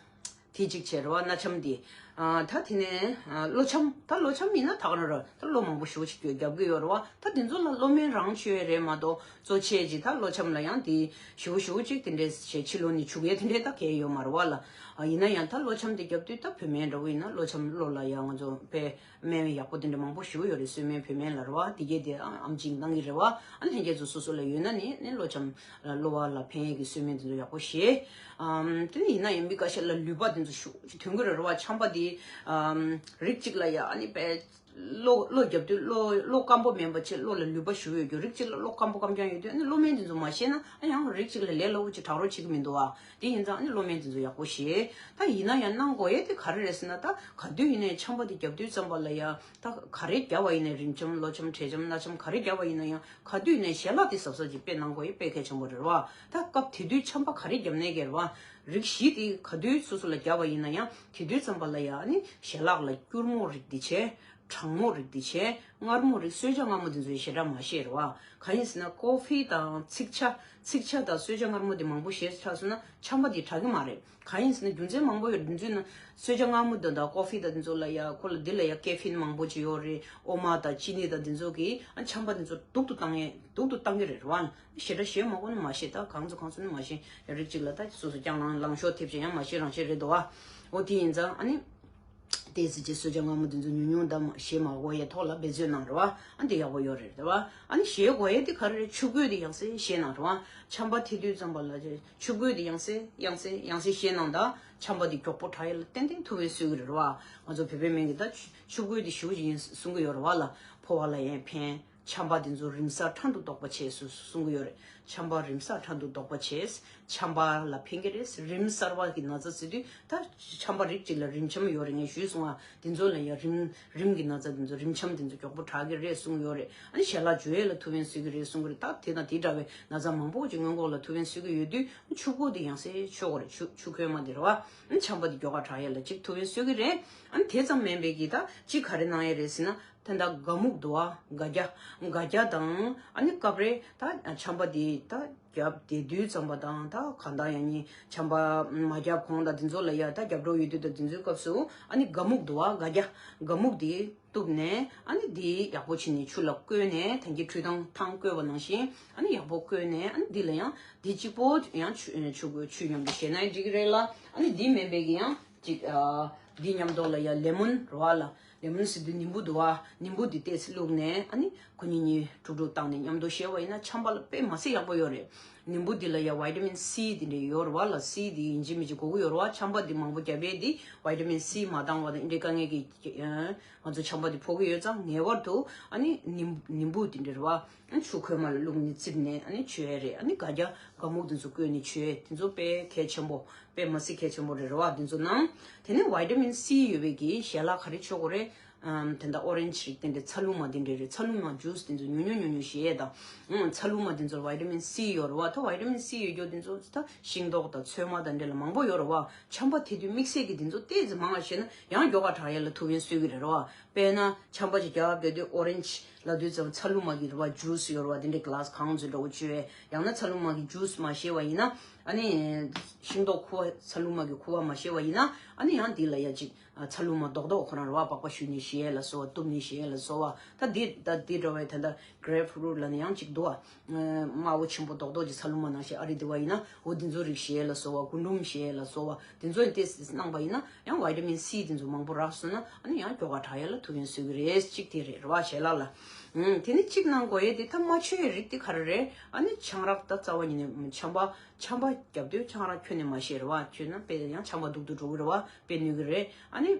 དེ་གཅིག་བྱས་རེད་བ། སྣ་ཆམ་དེ། ཨ་ད་དེ་ནས་ཨ་གློ་ཆམ། ད་གློ་ཆམ་ཡིན་ན་ད་ག་རང་རེད། ད་གློ་མང་པོ་ཞེ་པོ་ཞིག་རྒྱབ་ཀྱི་ཡོད་རེད་བ། ད་དེ་ཚོ་ལ་གློ་སྨན་རང་མཆོད་རེད་མ་གཏོགས་གཙོ་ཆེ་ཅིག་ད་གློ་ཆམ་ལ་ཡང་དེ་ཞེ་པོ་ཞེ་པོ་ཅིག་དེ་འདྲས་བྱས་ཕྱི་ལོགས་ནས་བྱུག་ཡས་དེ་འདྲས་ད་གས་ཡོད་མ་རེད་བ་ལ། ཨ་ཡིན་ན་ཡང་ད་གློ་ཆམ་དེ་རྒྱབ་དུས་ད་བོད་སྨན་འདྲ་བོ་ཡིན་ན་གློ་ཆམ་གློ་ལ་ཡང་ང་ཚོ་དཔེ་སྨན་ཡག་པོ་དེ་འདྲ་མང་པོ་ཞེ་པོ་ཡོད་རེད། གསོལ་སྨན་བོད་སྨན་ལ་རེད་བ། དེ་གས་དེ་ཨ་ཨམ་ཆིས་གནང་གི་རེད་བ། ཨ་ལྷན་རྒྱས་ཚོ་སོ་སོ་ལ་ཡོད་ན་ནི་ནི་གློ་ཆམ་གློ་བ་ལ་ཕན་ཡས་ཀྱི་གསོལ་སྨན་དེ་ཚོ་ཡག་པོ་བཞེས། ཨམ་དེ་ནི་ཡིན་ན་ཡང་མི་ཁ་ཤས་ལ་ལུད་པ་དེ་ཚོ་ཤུགས་ཐོན་གི་རེད་བ། ཆམ་པ་དེ་ཨམ་རིགས་གཅིག་ལ་ཡ་ཨ་ནི་དཔེ་གློ་གློ་རྒྱབ་དུས་གློ་གློ་སྐམ་པོ་མིན་པ་བྱས་གློ་ལ་ལུད་པ་ཞུ་ཡོད་རྒྱུ། རིགས་གཅིག་ལ་གློ་སྐམ་པོ་སྐམ་རྐྱང་ཡོད་དུས་ཨ་ནི་གློ་སྨན་དེ་ཚོ་མ་བཞེས་ན་ཨ་ཡང་རིགས་གཅིག་ལ་ལས་སླ་བོ་ཅིག་དྲག་རོགས་བྱེད་ཀྱི་མི་འདུག་བ། དེ་ཡིན་ཙང་ཨ་ནི་གློ་སྨན་དེ་ཚོ་ཡག་པོ་བཞེས། ད་ཡིན་ན་ཡང་གནང་དགོས་ཡས་དེ་ག་རེ་རེད་ཟེར་ན། ད་ག་དུས་ཡིན་ནའི་ཆམ་པ་དེ་རྒྱབ་དུས་ཙམ་པ་ལ་ཡ་ད་ག་རེ་བརྒྱབ་པ་ཡིན་ནའི་རིམས་ཆམ་གློ་ཆམ་བྲེད་ཆམ་སྣ་ཆམ་ག་རེ་བརྒྱབ་པ་ཡིན་ན་ཡང་ག་དུས་ནས་ཞལ་ལག་དེ་གཟབ་གཟབ་ཀྱིས་དཔེ་གནང་དགོས་ཡས་དཔེ་གལ་ཆེན་པོ་རེད་བ། ད་སྐབས་དེ་དུས་ཆམ་པ་ག་རེ་བརྒྱབ་ནའི་གལ་བ། རིགས་བཞི་དེ་ག་དུས་སོ་སོ་ལ་བརྒྱབ་པ་ཡིན་ན་ཡང་དེ་དུས་ཙམ་པ་ལ་ཡ་ཨ་ནི་ཞལ་ལག་ལ་སྐྱུར་མོ་རིགས་དེ་བྱས། གྲང་མོ་རིགས་དེ་བྱས། མངར་མོ་རིགས། གསོལ་ཇ་མངར་མོ་དེ་ཚོ་ཞེ་དྲག་མ་བཞེས་རེད་བ། གང་ཡིན་ཟེར་ན་ཀོ་ཧྥི་དང་ཚིག་ཇ། ཚིག་ཇ་དང་གསོལ་ཇ་མངར་མོ་དེ་མང་པོ་བཞེས་ཚར་སོང་ན་ཆམ་པ་དེ་དྲག་གི་མ་རེད། གང་ཡིན་ཟེར་ན་རྒྱུ་མཚན་མང་པོ་ཡོད། རྒྱུ་མཚན་ནི་གསོལ་ཇ་མངར་མོ་དེ་དང་ཀོ་ཧྥི་དང་དེ་ཚོ་ལ་ཡ་ཁོ་ལ་འདི་ལ་ཡ་ཀེ་ཧྥིན་མང་པོ་ཅིག་ཡོད་རེད། འོ་མ་དང་ཅི་ནི་དང་དེ་ཚོ་གིས་ཨ་ཆམ་པ་དེ་ཚོ་སྡུག་ཏུ་བཏང་ཡས་སྡུག་ཏུ་བཏང་གི་རེད་རེད་བ། ཞེ་དྲག་བཞེས་མ་དགོས་ན་མ་བཞེས། ད་གང་ཚོ་གང་ཚོ་ནི་མ་བཞེས། རིགས་གཅིག་ལ་ད་སོ་སོ་ཀྱང་ལང་ལང་ཤོག་ཐེབས་ཅིག་ཡང་མ་བཞེས་རང་བཞེས་རེད་དོ་བ། འོ་དེ་ཡིན་ཙང་ཨ་ནི། དེ་ཟེར་གྱི་གསོལ་ཇ་མངར་མོ་དེ་ཚོ་ཉུང་ཉུང་ད་མ་བཞེས་མ་དགོས་ཡས་ཐོག་ལ་འབད་བརྩོན་གནང་རེད་བ། ཨ་འདི་ཡག་པོ་ཡོད་རེད་དེ་བ། ཨ་ནི་བཞེས་དགོས་ཡས་དེ་ག་རེ་རེད། ཆུ་བསྐོལ་དེ་ཡང་སེ་བཞེས་གནང་རེད་བ། ཆམ་པ་ཐེབས་དུས་ཙམ་པ་ལ་ཆུ་བསྐོལ་དེ་ཡང་སེ་ཡང་སེ་ཡང་སེ་བཞེས་གནང་ད། ཆམ་པ་དེ་མགྱོགས་པོ་དྲག་ཡས་ལ་ཏན་ཏན་ཐུབ་པའི་གསོས་ཀྱི་རེད་བ། ང་ཚོ་བོད་པའི་སྨན་གྱི་ད་ཆུ་ཆུ་བསྐོལ་དེ་ཞུ་བཞིན་གསུང་གི་ཡོད་རེད་བ་ལ། ཕོ་བ་ལ་ཡང་ཕན། ཆམ་པ་དེ་ཚོ་རིམས་སྲབ་ཕྲན་དུ་ཟློག་པ་བྱེད་ཟེར་གསུང་གི་ཡོད་རེད། ཆམ་པ་རིམས་སྲབ་ཕྲན་དུ་ཟློག་པ་བྱེད། ཆམ་པ་ལ་ཕན་གྱི་རེད། རིམས་གསར་བ་གི་ན་ཚ་ཟེར་དུས་ད་ཆམ་པ་རིགས་གཅིག་ལ་རིམས་ཆམ་ཡོད་རེད། ངས་ཞུས་སོང་ང་། དེ་ཚོ་ལ་ཡང་རིམས་རིམས་ཀྱི་ན་ཚ་དེ་ཚོ་རིམས་ཆམ་དེ་ཚོ་མགྱོགས་པོ་དྲག་གི་རེད་གསུང་གི་ཡོད་རེད། ཨ་ནི་ཞལ་ལག་འཇུ་ཡས་ལ་ཐུགས་ཕན་གསོས་ཀྱི་རེད་གསུང་གི་རེད། ད་དེ་དང་དེ་འདྲ་བའི་ན་ཚ་མང་པོ་ཅིག་སྔོན་འགོག་ལ་ཐུགས་ཕན་གསོས་ཀྱི་ཡོད་དུས་ཆུ་བསྐོལ་དེ་ཡང་སེ་མཆོད་དགོས་རེད། ཆུ་ཆུ་ཁོལ་མ་དེ་རེད་བ། ཨ་ནི་ཆམ་པ་དེ་མགྱོགས་པ་དྲག་ཡས་ལ་ཅིག་ཐུགས་ཕན་གསོས་ཀྱི་རེད། ཨ་ནི་དེ་ཙམ་མིན་པའི་གི་ད་ཅིག་ག་རེ་གནང་ཡས་རེད་ཟེར་ན། ད་ལྟ་སྒ་སྨུག་འདུག་བ། སྒ་རྒྱ། སྒ་རྒྱ་དང་ཨ་ནི་སྐབས་རེ་ད་ཆམ་པ་འདི་ད་ རྒྱབ་དེ་དུས་ཙམ་པ་དང་ད་གང་ལྟར་ཡང་ནི་ཆམ་པ་མ་རྒྱབ་གོང་དང་དེ་ཚོ་ལ་ཡ་ད་རྒྱབ་གྲོགས་ཡོད་དུས་དང་དེ་ཚོའི་སྐབས་སུ་ཨ་ནི་སྒ་སྨུག་འདུག་བ། སྒ་རྒྱ་སྒ་སྨུག་དེ་གཏུབ་ནས་ཨ་ནི་དེ་ཡག་པོ་བྱས་ནས་ཆུ་ལ་བསྐོལ་ནས་ད་གིན་ཁྲུས་ཐང་ཐང་བསྐོལ་བ་ནང་བཞིན་ཨ་ནི་ཡག་པོ་བསྐོལ་ནས་ཨ་ནི་དེ་ལ་ཡང་དེ་གཅིག་པོ་ཡང་ཆུ་ཆུ་ཆུ་མཉམ་དུ་བཞེས་ན་འགྲིག་གི་རེད་ལ། ཨ་ནི་དེ་མིན་པའི་གི་ཡང་ཅིག་ཨ་འདི་མཉམ་དུ་ལ་ཡ་ལེ་མོན་རེད་བ་ལ། ལེ་མོན་ཟེར་དུས་ནིམ་བུ་འདུག་བ། ནིམ་བུ་འདི་ཏོག་ཙམ་བླུགས་ནས་ཨ་ནི་ཁོ་གཉིས་གཉིས་དཀྲུག་དཀྲུག་བཏང་ནས་མཉམ་དུ་བཞེས་པ་ཡིན་ན་ཆམ་པ་ལ་དཔེ་མི་སྲིད་ཡག་པོ་ཡོད་རེད། ནིམ་བུ་འདི་ལ་ཡ་ཝི་ཊ་མིན་སི་འདི་འདྲ་ཡོད་རེད་བ་ལ། སི་འདི་ཡིན་གཅིག་མིན་གཅིག་དགོས་ཀྱི་ཡོད་རེད་བ། ཆམ་པ་འདི་མང་པོ་བརྒྱབ་པས་འདི་ཝི་ཊ་མིན་སི་མ་འདང་བ་དང་འདི་འདྲའི་དཀའ་ངལ་གྱི་ཨ་ང་ཚོ་ཆམ་པ་འདི་ཕོག་གི་ཡོད་ཙང་ངེས་པར་དུ་ཨ་ནི་ནིམ་ནིམ་བུ་འདི་འདྲ་རེད་བ། ཨ་ཆུ་ཁོལ་མ་ལ་བླུགས་ནས་བཙིར་ནས་ཨ་ནི་མཆོད་ཡས་རེད། ཨ་ནི་སྒ་རྒྱ་སྒ་སྨུག་དེ་ཚོ་བསྐོལ་ནས་མཆོད་ཡས་དེ་ཚོ་དཔེ་གལ་ཆེན་པོ་དཔེ་མི་སྲིད་གལ་ཆེན་པོ་རེད་རེད་བ། དེ་ཚོ་ནང་དེ་ནས་ཝི་ཊ་མིན་སི་ཡོད་པའི་གི་ཞལ་ལག་ག་རེ་མཆོད་དགོས་རེད། ཨམ་དེ་འདྲ་ཨོ་རེན་ཇི་རིགས་དེ་འདྲ་ཚ་ལུ་མ་དེ་འདྲ་རེད། ཚ་ལུ་མ་ཇུས་དེ་ཚོ་ཉུང་ཉུང་ཉུང་ཉུང་བཞེས་ཡས་དང་། ཨང་ཚ་ལུ་མ་དེ་ཚོར་ཝི་ཊ་མིན་སི་ཡོད་རེད་བ། ད་ཝི་ཊ་མིན་སི་ཡོད་རྒྱུ་དེ་ཚོ་ད་ཤིང་ཏོག་དང་ཚོད་མ་དང་འདྲ་ལ་མང་པོ་ཡོད་རེད་བ། ཆམ་པ་ཐེབས་དུས་དམིགས་བསལ་གྱི་དེ་ཚོ་ཏོག་ཙམ་མང་བ་བཞེས་ན་ཡང་མགྱོགས་པ་དྲག་ཡས་ལ་ཐུགས་ཕན་གསོས་ཀྱི་རེད་རེད་བ། དཔེར་ན་ཆམ་པ་ཅིག་རྒྱབ་བསྡད་དུས་ཨོ་རེན་ཇི་ལབ་དུས་ཙམ་ཚ་ལུ་མ་གི་རེད་བ་ཇུས་ཡོད་རེད་བ། དེ་འདྲའི་གི་ལཱས་གང་ཚོད་འདྲ་བོ་བཅོས། ཡང་ན་ཚ་ལུ་མ་གི་ཇུས་མ་བཞེས་པ་ཡིན་ན་ཨ་ནི་ཤིང་ཏོག་ཁུ་བ་ཚ་ལུ་མ་གི་ཁུ་བ་མ་བཞེས་པ་ཡིན་ན་ཨ་ནི་ཡང་དེ་ལ་ཡ་ཅིག་ཚ་ལུ་མ་རྡོག་རྡོག་ཁོ་རང་རེད་བ། པགས་པ་བཤུས་ནས་བཞེས་ལ་སོགས་པ་གཏུབ་ནས་བཞེས་ལ་སོགས་པ། ད་དེ་ད་དེ་འདྲ་བའི་ད་ལྟ་གྷི་རེབ་ཕུ་རུཊ་ལབ་ནས་ཡང་ཅིག་འདུག་བ། དམར་པོ་ཆེན་པོ་རྡོག་རྡོག་ཅིག་ཚ་ལུ་མ་ནང་བཞིན་ཨ་རི་དེ་བ་ཡིན་ན་འོ་དེ་ཚོ་རིགས་བཞེས་ལ་སོགས་པ། རྒུན་འབྲུམ་བཞེས་ལ་སོགས་པ་དེ་ཚོ་ཡིན་ཏེ་གནང་པ་ཡིན་ན་ཡང་ཝི་ཊ་མིན་སི་དེ་ཚོ་མང་པོ་རག་སོང་ན་ཨ་ནི་ཡང་མགྱོགས་པ་དྲག་ཡས་ལ་ཐུགས་ཕན་གསོས་ཀྱི་རེད། གཅིག་དེ་རེད་རེད་བ་ཞལ་ལག་ལ། ཨང་དེ་ནི་གཅིག་གནང་དགོས་ཡས་དེ་ད་མ་མཆོད་ཡས་རིགས་དེ་ག་རེ་རེད། ཨ་ནི་ཆང་རག་ད་རྩ་བ་ཉིད་ནས་ཆམ་པ་ཆམ་པ་རྒྱབ་དུས་ཆང་རག་ཁྱོན་ནས་མ་བཞེས་རེད་བ། མཆོད་ན་དཔེ་ཡང་ཆམ་པ་སྡུག་ཏུ་འགྲོ་གི་རེད་བ། དཔེ་གནོད་ཀྱི་རེད། ཨ་ནི།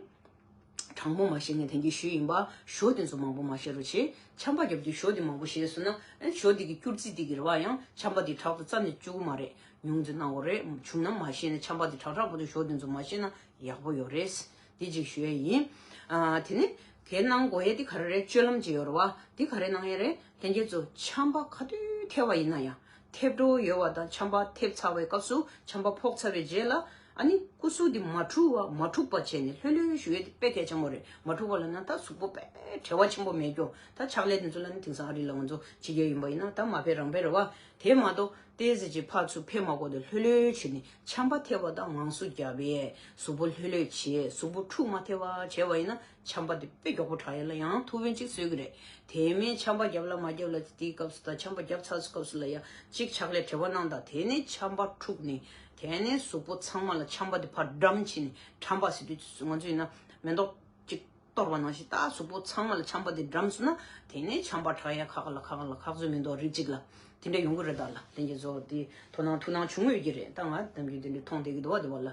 གྲང་མོ་མ་བཞེས་ནས་དེང་གི་ཞུ་ཡིན་པ། ཞོ་དེ་ཚོ་མང་པོ་མ་བཞེས་རོགས་བྱེད། ཆམ་པ་རྒྱབ་དུས་ཞོ་དེ་མང་པོ་བཞེས་སོང་ན་ཨེ་ཞོ་དེ་གི་སྐྱུར་རྩི་དེ་གི་རེད་བ། ཡང་ཆམ་པ་དེ་དྲག་ཏུ་རྩ་ནས་བཅུག་གི་མ་རེད། ཉུང་ཙམ་གནང་དགོས་རེད། བྱུང་ན་མ་བཞེས་ནས་ཆམ་པ་དེ་དྲག་དྲག་པོ་དེ་ཞོ་དེ་ཚོ་མ་བཞེས་ན་ཡག་པོ་ཡོད་རེད། དེ་ཅིག་ཞུ་ཡས་ཡིན། ཨ་དེ་ནི་གལ་གནང་དགོས་ཡས་དེ་ག་རེ་རེད། སྤྱོད་ལམ་ཅིག་ཡོད་རེད་བ། དེ་ག་རེ་གནང་ཡས་རེད། ལྷན་རྒྱས་ཚོ་ཆམ་པ་ག་དུས་ཐེབས་པ་ཡིན་ན་ཡང་། ཐེབས་འགྲོ་ཡོད་པ་དང་ཆམ་པ་ཐེབས་ཚར་བའི་སྐབས་སུ་ཆམ་པ་ཕོག་ཚར་བའི་རྗེས་ལ་ཨ་ནི་སྐུ་གཟུགས་འདི་མ་འཁྲུ་བ་མ་འཁྲུགས་པ་བྱས་ནས་ལྷོད་ལྷོད་ཞུ་ཡས་དེ་དཔེ་གལ་ཆེན་པོ་རེད། མ་འཁྲུ་བ་ལབ་ན་ད་གཟུགས་པོ་དཔེ་བྲེལ་བ་ཆེན་པོ་མེད་རྒྱུ། ད་ཕྱག་ལས་དེ་ཚོ་ལ་ནི་དེང་སང་ཨ་རི་ལ་ང་ཚོ་བྱེད་ཀྱི་ཡིན་པ་ཡིན་ན་ད་མ་ཕེབས་རང་ཕེབས་རེད་བ། དེ་མ་གཏོགས་ཏོག་ཙམ་ཅིག་ཕར་ཚུར་ཕེབས་མ་དགོས་ཏེ་ལྷོད་ལྷོད་བྱས་ནས་ཆམ་པ་ཐེབས་པ་དང་ངང་གཟུགས་རྒྱབ་པས་གཟུགས་པོ་ལྷོད་ལྷོད་བྱས། གཟུགས་པོ་འཁྲུགས་མ་ཐེབས་པ་བྱས་པ་ཡིན་ན། ཆམ་པ་དེ་དཔེ་མགྱོགས་པོ་དྲག་ཡས་ལ་ཡང་ཐུགས་ཕན་གཅིག་གསོས་ཀྱི་རེད། དེ་མིན་ཆམ་པ་རྒྱབ་ལ་མ་རྒྱབ་ལ་དེའི་སྐབས་སུ་དང་ཆམ་པ་རྒྱབ་ཚར་སྐབས་སུ་ལ་ཡང་གཅིག་ཕྱག་ལས་བྲེལ་བ་གནང་དང་། དེ་ནས་ཆམ་པ་འཁྲུགས་ནས་དེ་ནས་གཟུགས་པོ་ཚང་མ་ལ་ཆམ་པ་དེ་ཕར་འགྲམ་བྱས་ནས་ཁྲམ་པ་ཟེར་དུས་ང་ཚོ་ཡིན་ན་མེ་ཏོག་གཅིག་གཏོར་བ་ནང་བཞིན་ད་གཟུགས་པོ་ཚང་མ་ལ་ཆམ་པ་དེ་འགྲམ་སོང་ན་དེ་ནས་ཆམ་པ་དྲག་ཡ་ཁག་ལ་ཁག་ལ་ཁག་ཚོད་མི་འདུག་རིགས་གཅིག་ལ་དེ་འདྲ་ཡོང་གི་རེད། ད་ལ་ལྷན་རྒྱས་ཚོ་དེ་དོ་སྣང་ཐུགས་སྣང་བྱུང་ཡོད་ཀྱི་རེད། ད་ང་ནམ་རྒྱུན་དེ་འདྲ་མཐོང་བསྡད་ཀྱི་འདུག་བ། དེ་བ་ལ་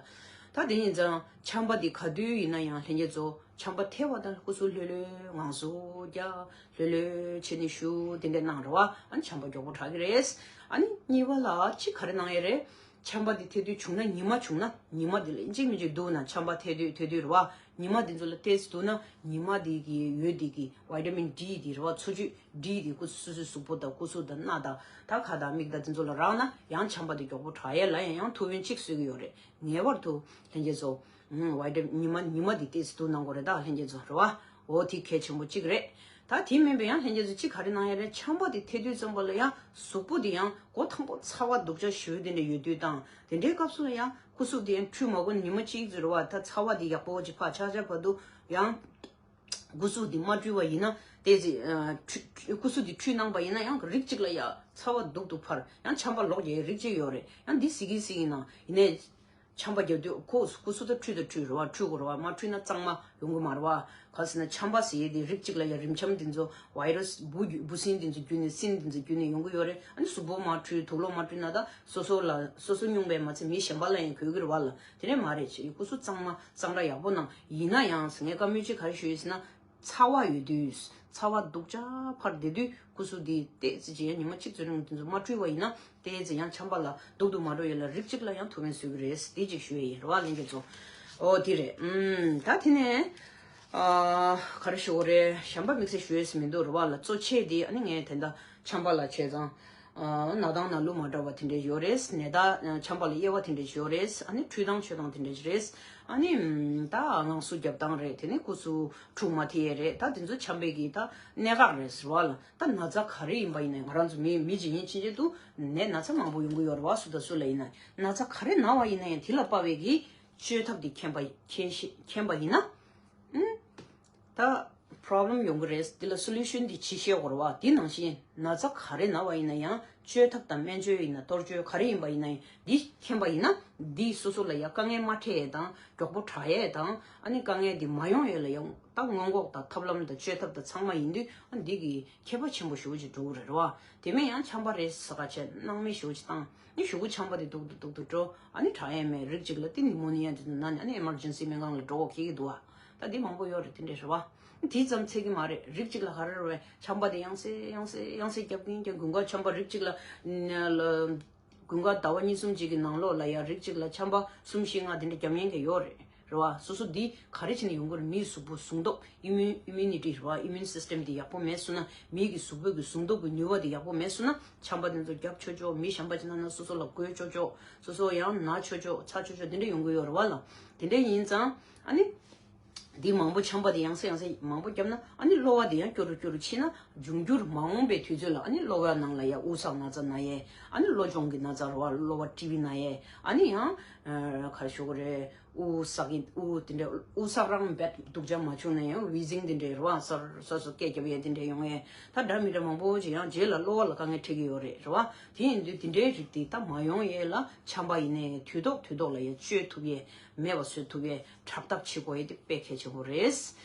ད་དེ་ཡིན་ཙང་ཆམ་པ་དེ་ག་དུས་ཡིན་ན་ཡང་ལྷན་རྒྱས་ཚོ། ཆམ་པ་ཐེབས་པ་དང་སྐུ་གཟུགས་ལྷོད་ལྷོད་ངང་གཟུགས་རྒྱག་ལྷོད་ལྷོད་བྱས་ནས་བཞུགས་དེ་འདྲ་གནང་རོགས། ཨ་ནི་ཆམ་པ་མགྱོགས་པོ་དྲག་གི་རེད། ཨ་ནི་གཉིས་པ་ལ་གཅིག་ག་རེ་གནང་ཡས་རེད། ཆམ་པ་དེ་ཐེབས་དུས་བྱུང་ན་ཉི་མ་བྱུང་ན་ཉི་མ་དེ་ལ་ཨིན་ཅིག་མིན་ཅིག་འདུག་ན་ཆམ་པ་ཐེབས་དུས་ཐེབས་དུས་རེད་བ། ཉི་མ་དེ་ཚོ་ལ་ཏོག་ཙམ་འདུག་ན་ཉི་མ་དེ་གི་འོད་དེ་གི་ཝི་ཊ་མིན་ཌི་དེ་རེད་བ། འཚོ་བཅུད་ཌི་དེ་སྐུ་སོ་སོའི་གཟུགས་པོ་དང་སྐུ་གཟུགས་དང་སྣ་དང་ད་ཁ་དང་མིག་དང་དེ་ཚོ་ལ་རག་ན་ཡང་ཆམ་པ་དེ་མགྱོགས་པོ་དྲག་ཡས་ལ་ཡང་ཡང་ཐུགས་ཕན་གཅིག་གསོས་ཀྱི་ཡོད་རེད། ངེས་པར་དུ་ལྷན་རྒྱས་ཚོ། ཝའི་ཊ་ཉི་མ་ཉི་མ་འདི་ཏོག་ཙམ་འདུག་གནང་དགོས་རེད་ད་ལྷན་རྒྱས་ཚོ་རེད་བ། འོ་དེ་གལ་ཆེན་པོ་གཅིག་རེད། ད་དེ་མིན་པའི་ཡང་ལྷན་རྒྱས་ཚོ་གཅིག་ག་རེ་གནང་ཡ་རེད། ཆམ་པ་དེ་ཐེབས་དུས་ཙམ་པ་ལ་ཡང་གཟུགས་པོ་དེ་ཡང་མགོ་ཐང་པོ་ཚ་བ་སྡུག་ཅག་ཞེ་པོ་དེ་འདྲ་ཡོད་དུས་དང་དེ་འདྲའི་སྐབས་སུ་ལ་ཡང་སྐུ་གཟུགས་དེ་ཡང་འཁྲུད་མ་དགོས་ན་ཉི་མ་གཅིག་ཙམ་རེད་བ། ད་ཚ་བ་དེ་ཡག་པོ་ཅིག་ཕར་ཆག་ཆག་བར་དུ་ཡང་སྐུ་གཟུགས་དེ་མ་འཁྲུད་པ་ཡིན་ན་ཏོག་ཙམ་འཁྲུད་སྐུ་གཟུགས་དེ་འཁྲུད་གནང་པ་ཡིན་ན་ཡང་རིགས་གཅིག་ལ་ཡང་ཚ་བ་སྡུག་ཏུ་འཕར་ཡང་ཆམ་པ་ལོག་རྒྱག་ཡ་རིགས་གཅིག་ཡོད་རེད། ཡང་འདི་ཟེར་གི་ཟེར་གི་ན་ཡིན་ནའི། ཆམ་པ་རྒྱག་དུས་ཁོ་སྐུ་གཟུགས་ད་འཁྲུད་ད་འཁྲུད་རེད་བ། འཁྲུད་དགོས་རེད་བ། མ་འཁྲུད་ན་གཙང་མ་ཡོང་གི་མ་རེད་བ། ག་ཟེར་ན་ཆམ་པ་ཟེར་ཡས་དེ་རིགས་གཅིག་ལ་ཡ་རིམས་ཆམ་དེ་ཚོ་ཝའི་ར་སི་འབུ་འབུ་སྲིན་དེ་ཚོ་བརྒྱུད་ནས་སྲིན་དེ་ཚོ་བརྒྱུད་ནས་ཡོང་གི་ཡོད་རེད། ཨ་ནི་གཟུགས་པོ་མ་འཁྲུད་དུག་ལོག་མ་འཁྲུད་ན་ད་སོ་སོ་ལ་སོ་སོ་སྙུང་བས་མ་ཚད་མི་གཞན་པ་ལ་ཡང་འགོས་ཀྱི་རེད་བ་ལ། དེ་འདྲ་མ་རེད། ཅེས་སྐུ་གཟུགས་གཙང་མ་གཙང་སྦྲ་ཡག་པོ་གནང་། ཡིན་ན་ཡང་ངས་བཀའ་མོལ་གཅིག་ག་རེ་ཞུ་ཡོད་ཟེར་ན། ཚ་བ་ཡོད་དུས་ཚ་བ་སྡུག་ཅག་འཕར་བསྡད་དུས་སྐུ་གཟུགས་འདི་ཏོག་ཙམ་ཅིག་ཡང་ཉི་མ་གཅིག་ཙམ་རིང་དེ་ཚོ་མ་འཁྲུད་པ་ཡིན་ན་ཏོག་ཙམ་ཡང་ཆམ་པ་ལ་སྡུག་ཏུ་མ་འགྲོ་ཡས་ལ་རིགས་གཅིག་ལ་ཡང་ཐུགས་ཕན་གསོས་ཀྱི་རེད། དེ་ཅིག་ཞུ་ཡས་ཡིན་རེད་བ་ལྷན་རྒྱས་ཚོ། ཨོ་དེ་རེད། ཨུམ་ད་དེ་ནས་ཨ་ག་རེ་ཞུ་དགོས་རེད། གཞན་པ་དམིགས་བསལ་ཞུ་ཡས་མི་འདུག་རེད་བ་ལ། གཙོ་ཆེ་དེ་ཨ་ནི་ངས་དེ་འདྲ་ཆམ་པ་ལ་བྱས་ཙང་། ཨ་ན་སྟངས་ན་ལུགས་མ་འདྲ་བ་དེ་འདྲ་ཡོད་རེད། ནད་རྟགས་ཆམ་པ་ལ་དབྱེ་བ་དེ་འདྲ་ཡོད་རེད། ཨ་ནི་འཁྲུད་སྟངས་མཆོད་སྟངས་དེ་འདྲ་རེད། ཨ་ནི་ད་ངང་གཟུགས་རྒྱབ་སྟངས་རེད། དེ་ནི་སྐུ་གཟུགས་འཁྲུག་མ་ཐེབས་ཡས་རེད། ད་དེ་ཚོ་ཆམ་པའི་གི་ད་གནད་འགག་རེད་ཟེར་བ་ལ། ད་ན་ཚ་ག་རེ་ཡིན་པ་ཡིན་ན་ང་རང་ཚོ་མི་མི་ཅིག་ཡིན་ཕྱིན་ཆད་དུ་ནད་ན་ཚ་མང་པོ་ཡོང་གི་ཡོད་རེད་བ། སུ་དང་སུ་ལ་ཡིན་ན་ན་ཚ་ག་རེ་ན་བ་ཡིན་ན་ཡང་དེ་ལ་དཔག་པའི་གི་བཅོས་ཐབས་དེ་མཁྱེན་པ་མཁྱེན་ཤེས་མཁྱེན་པ་ཡིན་ན། ཨུམ། ད་problem་ཡོང་གི་རེད། འདི་ལ་solution་འདི་ཇི་བཤད་དགོས་རེད་བ། འདི་ནང་བཞིན་ན་ཚ་ག་རེ་ན་བ་ཡིན་ན་ཡང་བཅོས་ཐབས་དང་སྨན་བཅོས་ཡིན་ན་གཏོར་བཅོས་ག་རེ་ཡིན་པ་ཡིན་ན་ཡང་འདི་མཁྱེན་པ་ཡིན་ན། འདིས་སོ་སོ་ལ་ཡང་དཀའ་ངལ་མ་འཕྲད་ཡས་དང་མགྱོགས་པོ་དྲག་ཡས་དང་། ཨ་ནི་དཀའ་ངལ་འདི་མ་ཡོང་ཡས་ལ་ཡང་ད་སྔོན་འགོག་དང་ཐབས་ལམ་དང་བཅོས་ཐབས་དང་ཚང་མ་ཡིན་དུས། ཨ་འདི་གི་ཁྱད་པར་ཆེན་པོ་ཞེ་པོ་ཅིག་འགྲོ་གི་རེད་བ། དེ་མིན་ཡང་ཆམ་པ་རེད་ཟེར་ག་བྱས་སྣང་མེད་ཞེ་པོ་ཅིག་བཏང་། ནི་གཞུག་གུ་ཆམ་པ་དེ་སྡུག་ཏུ་སྡུག་ཏུ་འགྲོ། ཨ་ནི་དྲག་ཡས་མེད། རིགས་གཅིག་ལ་ཏི་ནི་མོ་ནི་ཡ་དེ་ཚོ་ན་ནི་ཨ་ནི་emergency་སྨན་ཁང་ལ་འགྲོ་དགོས་ཀྱི་འདུག་བ། ད་འདི་མང་པོ་ཡོད་རེད། དེ་འདྲས་རེད་བ། དེ་ཙམ་ཚད་ཀྱི་མ་རེད། རིགས་གཅིག་ལ་ག་རེ་རེད་བས། ཆམ་པ་དེ་ཡང་སེ་ཡང་སེ་ཡང་སེ་རྒྱབ་ཀྱིན་ཀྱང་དགུན་ཁ་ཆམ་པ་རིགས་གཅིག་ལ་ན་ལ། དགུན་ཁ་ཟླ་བ་གཉིས་གསུམ་གཅིག་གི་ནང་ལོགས་ལ་ཡ་རིགས་གཅིག་ལ་ཆམ་པ་གསུམ་བཞི་ལྔ་དེ་འདྲ་རྒྱབ་ཉན་གྱི་ཡོད་རེད། རེད་བ། སོ་སོ་འདི་ག་རེ་བྱས་ནས་ཡོང་གི་རེད། མིའི་གཟུགས་པོ་ཟུངས་སྟོབས་immune immunity་རེད་བ། immune system་དེ་ཡག་པོ་མེད་སོང་ན། མིའི་གི་གཟུགས་པོའི་གི་ཟུངས་སྟོབས་ཀྱི་ནུས་པ་དེ་ཡག་པོ་མེད་སོང་ན་ཆམ་པ་དེ་ཚོ་རྒྱབ་ཆོག་ཆོག་མི་གཞན་པ་ཅིག་ན་ན་སོ་སོ་ལ་འགོས་ཆོག་ཆོག་སོ་སོ་ཡང་ན་ཆོག་ཆོག་ཚ་ཆོག་ཆོག་དེ་འདྲ་ཡོང་གི་ཡོད་རེད་བ་ལ། དེ་འདྲ་ཡིན་ཙང་ཨ་ནི། འདི་མང་པོ་ཆམ་པ་དེ་ཡང་སེ་ཡང་སེ་མང་པོ་བརྒྱབ་ན་ཨ་ནི་གློ་བ་དེ་ཡང་སྐྱོ་རུ་སྐྱོ་རུ་ཕྱིན་ན། འབྱུང་འགྱུར་མ་འོངས་པའི་དུས་ཚོད་ལ་ཨ་ནི་གློ་བ་ནང་ལ་ཡ་དབུགས་བསགས་ན་ཚ་ན་ཡས། ཨ་ནི་གློ་གཅོང་གི་ན་ཚ་རེད་བ། གློ་བ་ཊི་བི་ན་ཡས། ཨ་ནི་ཡང་ཨ་ག་རེ་ཞུ་དགོས་རེད། དབུགས་བསགས་ཀྱི་དབུགས་དེ་འདྲ་དབུགས་བསགས་རང་བད་སྡུག་ཅག་མ་བྱུང་ན་ཡང་ཝི་ཛིང་དེ་འདྲ་རེད་བ། སར་སོ་སོ་སྐད་རྒྱབ་ཡས་དེ་འདྲ་ཡོང་ཡས། ད་འདྲ་མི་འདྲ་མང་པོ་ཅིག་ཡང་རྗེས་ལ་གློ་བ་ལ་དཀའ་ངལ་འཕྲད་ཀྱི་ཡོད་རེད། རེད་བ། དེ་ཡིན་དུས་དེ་འདྲའི་རིགས་དེ་ད་མ་ཡོང་ཡས་ལ་ཆམ་པ་ཡིན་ནའི་དུས་ཐོག་དུས་ཐོག་ལ་ཡ་བཅོས་ཐུབ་ཡས། མེད་པ་བཟོ་ཐུབ་ཡས་དྲག་ཐབས་བྱེད་དགོས་ཡས་དེ་དཔེ་གལ་ཆེན་པོ་རེད།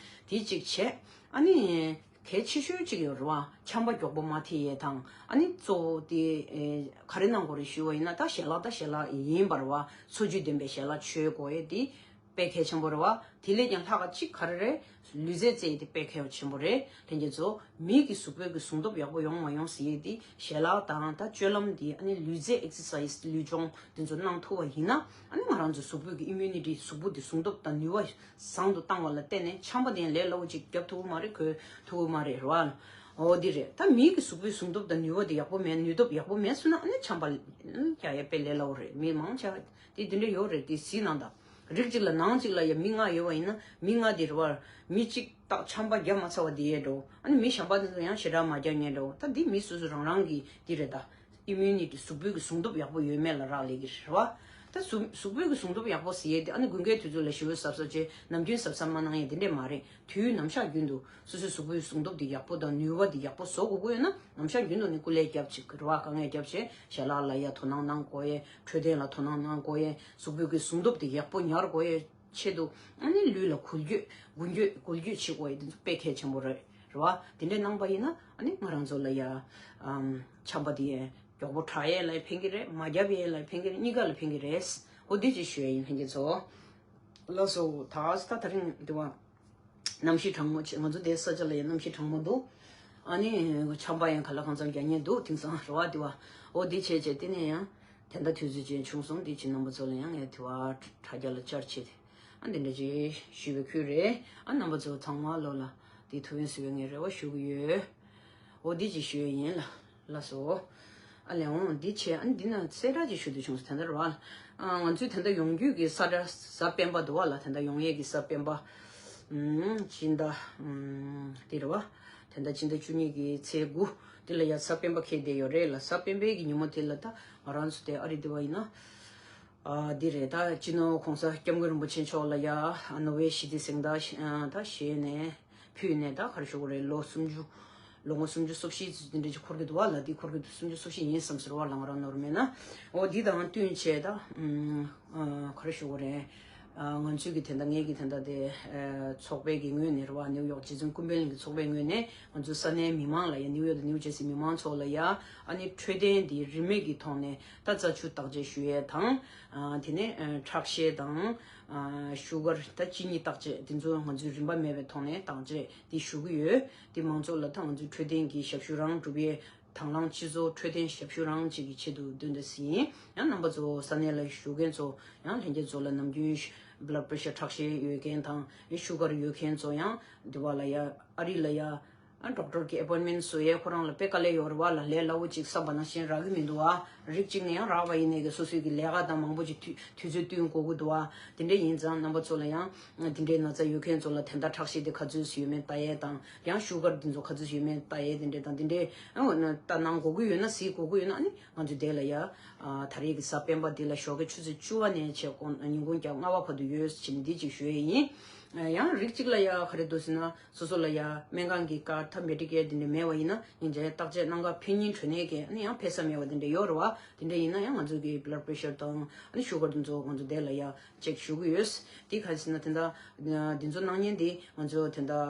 དེ་གཅིག་བྱས། ཨ་ནི་གལ་ཆེ་ཤོས་གཅིག་ཡོད་རེད་བ། ཆམ་པ་མགྱོགས་པོ་མ་ཐེབས་ཡས་དང་། ཨ་ནི་གཙོ་བོ་དེ་ཨེ་ག་རེ་གནང་དགོས་རེད་ཞུས་པ་ཡིན་ན། ད་ཞལ་ལག་ད་ཞལ་ལག་ཡིན་པ་རེད་བ། འཚོ་བཅུད་ལྡན་པའི་ཞལ་ལག་མཆོད་དགོས་ཡས་དེ་དཔེ་གལ་ཆེན་པོ་རེད་བ། དེ་ལས་ཀྱང་ལྷག་ག་གཅིག་ག་རེ་རེད། ལུས་རྩལ་རྩེ་ཡས་དེ་དཔེ་གལ་ཆེན་པོ་རེད། ལྷན་རྒྱས་ཚོ། མི་གི་གཟུགས་པོའི་གི་ཟུངས་སྟོབས་ཡག་པོ་ཡོང་མ་ཡོང་ཟེར་ཡས་དེ་ཞལ་ལག་དང་ད་སྤྱོད་ལམ་དེ། ཨ་ནི་ལུས་རྩལ་ཨེག་སར་སའི་སི་ལུས་སྦྱོང་དེ་ཚོ་གནང་ཐུབ་པ་ཡིན་ན། ཨ་ནི་ང་རང་ཚོའི་གཟུགས་པོའི་གི་ཨི་མུ་ནི་ཊི། གཟུགས་པོ་དེ་ཟུངས་སྟོབས་དང་ནུས་པ་བཟང་དུ་བཏང་བ་ལ་བརྟེན་ནས་ཆམ་པ་དེ་ལས་སླ་པོ་ཅིག་རྒྱབ་ཐུབ་ཀྱི་མ་རེད། འགོས་ཐུབ་ཀྱི་མ་རེད། རེད་བ། འོ་འདི་རེད། ད་མིའི་གི་གཟུགས་པོའི་ཟུངས་སྟོབས་དང་ནུས་པ་དེ་ཡག་པོ་མེད། ནུས་སྟོབས་ཡག་པོ་མེད་སོང་ན་ཨ་ནི་ཆམ་པ་རྒྱག་ཡས་དཔེ་ལས་སླ་པོ་རེད། མི་མང་ཆེ་བ་དེ་དེ་འདྲ་ཡོད་རེད། དེ་གཟིགས་གནང་དང་། རིགས་གཅིག་ལ་ནང་གཅིག་ལ་ཡ་མི་ལྔ་ཡོད་པ་ཡིན་ན། མི་ལྔ་དེ་རེད་བ། མི་གཅིག་ཏག་ཆམ་པ་རྒྱབ་མ་ཚར་བ་དེ་ཡས་འགྲོ། ཨ་ནི་མི་གཞན་པ་དེ་ཚོ་ཡང་ཞེ་དྲག་མ་རྒྱག་ཉན་འགྲོ། ད་འདི་མི་སོ་སོ་རང་རང་གི་དེ་རེད་ད། ཨི་མུ་ནི་ཊི། གཟུགས་པོའི་གི་ཟུངས་སྟོབས་ཡག་པོ་ཡོད་མེད་ལ་རག་ལས་ཀྱི་རེད་བ། ད་གཟུགས་གཟུགས་པོའི་གི་ཟུངས་སྟོབས་ཡག་པོ་ཟེར་ཡས་དེ་ཨ་ནི་དགུན་ཁའི་དུས་ཚོད་ལ་ཞེ་པོ་གཟབ་གཟབ་བྱས། ནམ་རྒྱུན་གཟབ་གཟབ་མ་གནང་ཡས་དེ་འདྲས་མ་རེད། དུས་ནམ་ཞག་རྒྱུན་དུ་སོ་སོའི་གཟུགས་པོའི་ཟུངས་སྟོབས་དེ་ཡག་པོ་དང་ནུས་པ་དེ་ཡག་པོ་བཟོ་དགོས་ཀྱི་ཡོད་ན། ནམ་ཞག་རྒྱུན་དུ་ནི་སྐུ་ལས་རྒྱབ་ཅིག་རེད་བ། དཀའ་ངལ་རྒྱབ་བྱས་ཞལ་ལག་ལ་ཡ་དོ་སྣང་གནང་དགོས་ཡས། འཕྲོད་བསྟེན་ལ་དོ་སྣང་གནང་དགོས་ཡས། གཟུགས་པོའི་གི་ཟུངས་སྟོབས་དེ་ཡག་པོ་ཉར་དགོས་ཡས་ཆེད་དུ། ཨ་ནི་ལུས་ལ་འགུལ་སྐྱོད་འགུལ་སྐྱོད་འགུལ་སྐྱོད་བྱེད་དགོས་ཡས་དེ་ཚོ་དཔེ་གལ་ཆེན་པོ་རེད། རེད་བ། དེ་འདྲས་གནང་པ་ཡིན་ན་ཨ་ནི་ང་རང་ཚོ་ལ་ཡ་ཨམ་ཆམ་པ་དེ་མགྱོགས་པོ་དྲག་ཡས་ལ་ཕན་གྱི་རེད། མ་རྒྱབ་ཡས་ལ་ཕན་གྱི་རེད། གཉིས་ཀ་ལ་ཕན་གྱི་རེད། འོ་འདི་ཅིག་ཞུ་ཡས་ཡིན། ལྷན་རྒྱས་ཚོ། ལགས་སོ། ད་ད་ད་རིང་འདི་བ། གནམ་གཤིས་གྲང་མོ་ཆེ། ང་ཚོ་འདིའི་ས་ཆ་ལ་ཡང་གནམ་གཤིས་གྲང་མོ་འདུག་ཨ་ནི་ཆམ་པ་ཡང་ག་ལ་གང་འཚམ་རྒྱག་ཉེན་འདུག་དེང་སང་རེད་བ། འདི་བ། འོ་འདི་བྱས་བྱས་དེ་ནས་ཡང་དེ་འདྲ་དུས་ཚོད་ཅན་བྱུང་སོང་། འདི་ཕྱི་རྣམ་པ་ཚོ་ལ་ཡང་ངས་དེ་བ་དྲ་རྒྱ་ལ་བཅར་བྱས་ཏེ། ཨ་འདི་འདྲ་ཅིག་ཞུས་པའི་ཁུལ་རེད། ཨ་རྣམ་པ་ཚོ་ཚང་མ་ལོ་ལ་འདི་ཐུགས་ཕན་གསོས་པའི་ངས་རེ་བ་ཞུ་གི་ཡོད། འོ་འདི་ཅིག་ཞུ་ཡས་ཡིན་ལ། ལགས་སོ། ཨ་ལས་འོང་འདི་བྱས། ཨ་ནི་འདི་ན་གསལ་བསྒྲགས་ཅིག་ཞུ་འདོད་བྱུང་སོང་། དེ་འདྲ་རེད་བ། ཨ་ང་ཚོའི་དེ་འདྲ་ཡོང་རྒྱུ་གི་ས་གྲ་གཟའ་སྤེན་པ་འདུག་བ་ལ། དེ་འདྲ་ཡོང་ཡས་ཀྱི་གཟའ་སྤེན་པ། ཨུམ་སྤྱི་ཟླ་ཨུམ་དེ་རེད་བ། དེ་འདྲ་སྤྱི་ཟླ་བཅུ་གཉིས་ཀྱི་ཚེས་དགུ་དེ་ལ་ཡ་གཟའ་སྤེན་པ་འཁེལ་བསྡད་ཡོད་རེད་ལ། གཟའ་སྤེན་པའི་གི་ཉིན་མོ་དེ་ལ་ད་ང་རང་ཚོ་དེ་ཨ་རི་འདི་བ་ཡིན་ན། ཨ་འདི་རེད། ད་སྤྱི་ནོར་༸གོང་ས་༸སྐྱབས་མགོན་རིན་པོ་ཆེ་མཆོག་ལ་ཡ་ནོ་བེལ་ཞི་བདེའི་གཟེངས་རྟགས་ཤ་ཨ་ད་བཞེས་ནས་ཕུལ་ནས། ད་ག་རེ་ཞུ་དགོས་རེད། ལོ་སུམ་ཅུ། ལོ་ངོ་སུམ་ཅུ་སོ་བཞི་ཙམ་འདི་འདྲ་ཅིག་འཁོར་གྱི་འདུག་བ་ལ། འདི་འཁོར་གྱི་འདུག་སུམ་ཅུ་སོ་བཞི་ཡིན་བསམ་ཟེར་བ་ལ། ང་རང་ནོར་མེད་ན། འོ་འདི་དང་བསྟུན་བྱས་ད་ཨུམ་ཨ་ག་རེ་ཞུ་དགོས་རེད། ཨ་ང་ཚོའི་གི་དེ་འདྲ་ངའི་གི་དེ་འདྲ་དེ་ཨ་ཚོགས་པའི་གི་ངོས་ནས་རེད་བ། ནིའུ་ཡོག་རྗེ་བཙུན་ཀུན་ཕན་གླིང་གི་ཚོགས་པའི་ངོས་ནས་ང་ཚོ་ས་གནས་མི་མང་ལ་ཡ། ནིའུ་ཡོག་དང་ནིའུ་ཇར་སི་མི་མང་ཚོ་ལ་ཡ། ཨ་ནི་འཕྲོད་བསྟེན་འདི་རིན་མེད་ཀྱི་ཐོག་ནས་ད་རྩ་ཆུ་བརྟག་དཔྱད་ཞུ་ཡས་དང་། ཨ་དེ་ནས་ཨ་ཁྲག་ཤེད་དང་། ཨ་ཤུ་གར། ད་གཅིན་སྙི་བརྟག་དཔྱད་དེ་ཚོ་ང་ཚོས་རིན་པ་མེད་པའི་ཐོག་ནས་བརྟག་དཔྱད་དེ་ཞུ་གི་ཡོད། དེ་མང་ཚོགས་ལ་ད་ང་ཚོའི་འཕྲོད་བསྟེན་གྱི་ཞབས་ཞུ་རང་སྒྲུབ་ཡས། དང་བླངས་སྤྱི་ཚོགས་འཕྲོད་བསྟེན་ཞབས་ཞུ་རང་བྱེད་ཀྱི་ཆེད་དུ་འདོན་འདོད་ཟིན་ཡིན། ཡང་རྣམ་པ་ཚོ་ས་གནས་ལ་བཞུགས་མཁན་ཚོ། ཡང་ལྷན་རྒྱས་ཚོ་ལ་ནམ་རྒྱུན་blood pressure་ཁྲག་ཤེད་ཡོད་མཁན་དང་ཤུ་གར་ཡོད་མཁན་ཚོ། ཡང་འདི་བ་ལ་ཡ་ཨ་རི་ལ་ཡ། ཨ་ཌོག་ཊར་གྱི་ཨེ་པོའིན་མེན་ཊི་བཟོ་ཡས་ཁོ་རང་ལ་དཔེ་དཀའ་ལས་ཡོད་རེད་བ་ལ། ལས་སླ་བོ་ཅིག་བསམ་པ་ནང་བཞིན་རག་གི་མི་འདུག་བ། རིགས་གཅིག་ནས་ཡང་རག་པ་ཡིན་ནའི་གི་སོ་སོའི་གི་ལས་ཀ་དང་མང་པོ་ཅིག་དུས་དུས་ཚོད་བསྟུན་དགོས་ཀྱི་འདུག་བ། དེ་འདྲ་ཡིན་ཙང་རྣམ་པ་ཚོ་ལ་ཡང་དེ་འདྲའི་ན་ཚ་ཡོད་མཁན་ཚོ་ལ་དེ་འདྲ་ཁྲག་ཤེད་དེ་ག་ཚོད་ཡོད་མེད་ལྟ་ཡས་དང་། ཡང་ཤུ་གར་དེ་ཚོ་ག་ཚོད་ཡོད་མེད་ལྟ་ཡས་དེ་འདྲ་དང་། དེ་འདྲའི་ཨ་ལྟ་གནང་དགོས་ཀྱི་ཡོད་ན། གཟིགས་དགོས་ཀྱི་ཡོད་ན། ཨ་ནི་ང་ཚོ་དེ་ལ་ཡ་ཨ་ད་རེས་ཀྱི་གཟའ་སྤེན་པ་འདི་ལ་ཞོགས་ཀའི་ཆུ་ཚོད་བཅུ་པ་ནས་བྱས་ཀོང་ཉིན་གུང་གྱ་ལྔ་པ་བར་དུ་ཡོད་ཟེར་ནས་འདི་གཅིག་ཞུ་ཡས་ཡིན། ཡང་རིགས་གཅིག་ལ་ཡ་ག་རེ་འདུག་ཟེར་ན། སོ་སོ་ལ་ཡ་སྨན་ཁང་གི་ཀར་ཐ་མེ་ཌི་ཀེར་དེ་འདྲ་མེད་པ་ཡིན་ན། སྙིང་རྗེ་བརྟག་དཔྱད་གནང་ག་ཕེབས་སྙིང་བྲོ་ནས་ཀྱི་ཨ་ནི་ཡང་ཕེབས་ས་མེད་པ་དེ་འདྲ་ཡོད་རེད་བ། དེ་འདྲ་ཡིན་ན་ཡང་ང་ཚོ་གི་བི་ལཌ་པི་རེ་ཤར་དང་ཨ་ནི་ཤུ་གར་དེ་ཚོ་ང་ཚོ་དེ་ལ་ཡ་ཅེག་ཞུ་གི་ཡོད། དེ་ག་རེ་ཟེར་ན། དེ་འདྲ་འདི་ཚོ་གནང་མཁན་དེ་ང་ཚོ་དེ་འདྲ་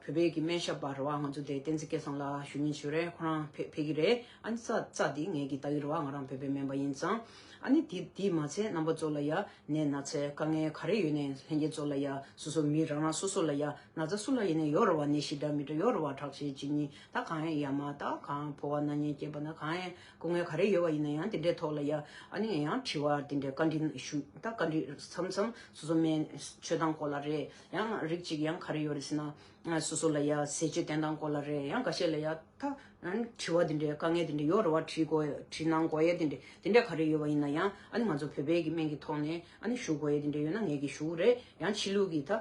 བོད་པའི་གི་སྨན་ཞབས་པ་རེད་བ། ང་ཚོ་དེ་བསྟན་འཛིན་སྐལ་བཟང་ལགས་ཞུ་སྙིང་བྲོ་རེད། ཁོ་རང་ཕེབས་ཕེབས་ཀྱི་རེད། ཨ་ནི་རྩ་རྩ་དེ་ངས་ཀྱི་ལྟ་གི་རེད་བ། ང་རང་བོད་པའི་སྨན་པ་ཡིན་ཙང་། ཨ་ནི་དེ་དེ་མ་ཚད་རྣམ་པ་ཚོ་ལ་ཡ་ནད་ན་ཚ་དཀའ་ངལ་ག་རེ་ཡོད་ནའི་ལྷན་རྒྱས་ཚོ་ལ་ཡ་སོ་སོ་མི་རང་རང་སོ་སོ་ལ་ཡ་ན་ཚ་སུ་ལ་ཡིན་ནའི་ཡོད་རེད་བ། ནད་གཞི་འདྲ་མི་འདྲ་ཡོད་རེད་བ། ཁྲག་ཤེད་གཅིན་སྙི་ད་གང་ཡང་ཡ་མ་ད་གང་ཕོ་བ་ན་མཉེན་སྐྱེས་པ་ན་གང་ཡང་སྐུ་ངལ་ག་རེ་ཡོད་པ་ཡིན་ན་ཡང་དེ་འདྲའི་ཐོག་ལ་ཡ་ཨ་ནི་ཡང་དྲི་བ་དེ་འདྲའི་བཀའ་འདྲི་ཞུ། ད་བཀའ་འདྲི་མཚམས་མཚམས་སོ་སོ་སྨན་མཆོད་སྟངས་སྐོར་ལ་རེད། ཡང་རིགས་གཅིག་ཡང་ག་རེ་ཡོད་རེད་ཟེར་ན། སོ་སོ་ལ་ཡ་ཟས་སྤྱོད་བསྟེན་སྟངས་སྐོར་ལ་རེད། ཡང་འགའ་ཤས་ལ་ཡ་ད་དྲི་བ་དེ་འདྲའི་དཀའ་ངལ་དེ་འདྲ་ཡོད་རེད་བ། དྲི་དགོས་དྲི་གནང་དགོས་ཡས་དེ་འདྲ་དེ་འདྲ་ག་རེ་ཡོད་པ་ཡིན་ན་ཡང་ཨ་ནི་ང་ཚོ་བོད་པའི་གི་སྨན་གྱི་ཐོག་ནས་ཨ་ནི་ཞུ་དགོས་ཡས་དེ་འདྲ་ཡོད་ན་ངས་ཀྱི་ཞུ་གི་རེད། ཡང་ཕྱི་ལུགས་ཀྱི་ད་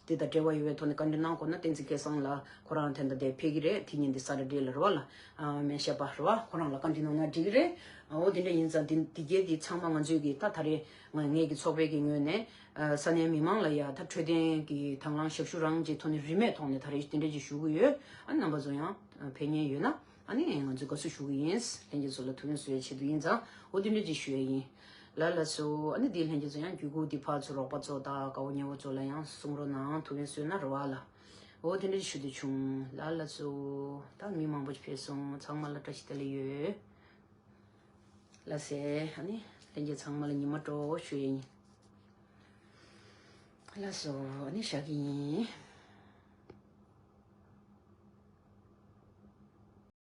དེ་དང་འབྲེལ་བ་ཡོད་པའི་ཐོག་ནས་བཀའ་འདྲི་གནང་དགོས་ན་བསྟན་འཛིན་སྐལ་བཟང་ལགས་ཁོ་རང་དེ་འདྲ་དེ་ཕེབས་ཀྱི་རེད། དེ་ཉིན་དེ་ས་ཊར་ཌེ་ལ་རེད་བ་ལ། སྨན་ཞབས་པ་རེད་བ། ཁོ་རང་ལ་བཀའ་འདྲི་གནང་ན་འགྲིག་གི་རེད། འོ་དེ་འདྲ་ཡིན་ཙང་དེ་དེ་གས་དེ་ཚང་མ་ང་ཚོས་ཀྱི་ད་ད་རེས་ང་ངས་ཀྱི་ཚོགས་པའི་གི་ངོས་ནས་ས་གནས་མི་མང་ལ་ཡ་ད་འཕྲོད་བསྟེན་གྱི་དང་བླངས་ཞབས་ཞུ་རང་གི་ཐོག་ནས་རིན་མེད་ཐོག་ནས་ད་རེས་དེ་འདྲ་ཅིག་ཞུ་གི་ཡོད། ཨ་རྣམ་པ་ཚོ་ཡང་ཕེབས་མཁན་ཡོད་ན་ཨ་ནི་ང་ཚོས་དགའ་བསུ་ཞུ་གི་ཡིན། ལྷན་རྒྱས་ཚོ་ལ་ཐུགས་ཕན་གསོས་ཡའི་ཆེད་དུ་ཡིན་ཙང་འོ་དེ་འདྲ་ཅིག་ཞུ་ཡ་ཡིན། ལ་ལ་སོ། ཨ་ནི་དེའི་ལྷན་རྒྱས་ཚོ་ཡང་རྒྱུད་སྐུ་དེ་ཕར་ཚུར་རོགས་པ་ཚོ་དང་དགའ་བོ་ཉེ་བོ་ཚོ་ལ་ཡང་གསུང་རོགས་གནང་། ཐུགས་ཕན་གསོས་ན་རེ་བ་ལ། འོ་དེ་འདྲ་ཞུ་དུ་བྱུང་། ལ་ལ་སོ། ད་མི་མང་པོ་ཞིག་ཕེབས་སོང་། ཚང་མ་ལ་བཀྲ་ཤིས་བདེ་ལེགས་ཡོད། ལ་སེ། ཨ་ནི་ལྷན་རྒྱས་ཚང་མ་ལ་ཉི་མ་སྤྲོ་ཞུ་ཡ་ཡིན། ལ་སོ། ཨ་ནི་བཞག་གི་ཡིན།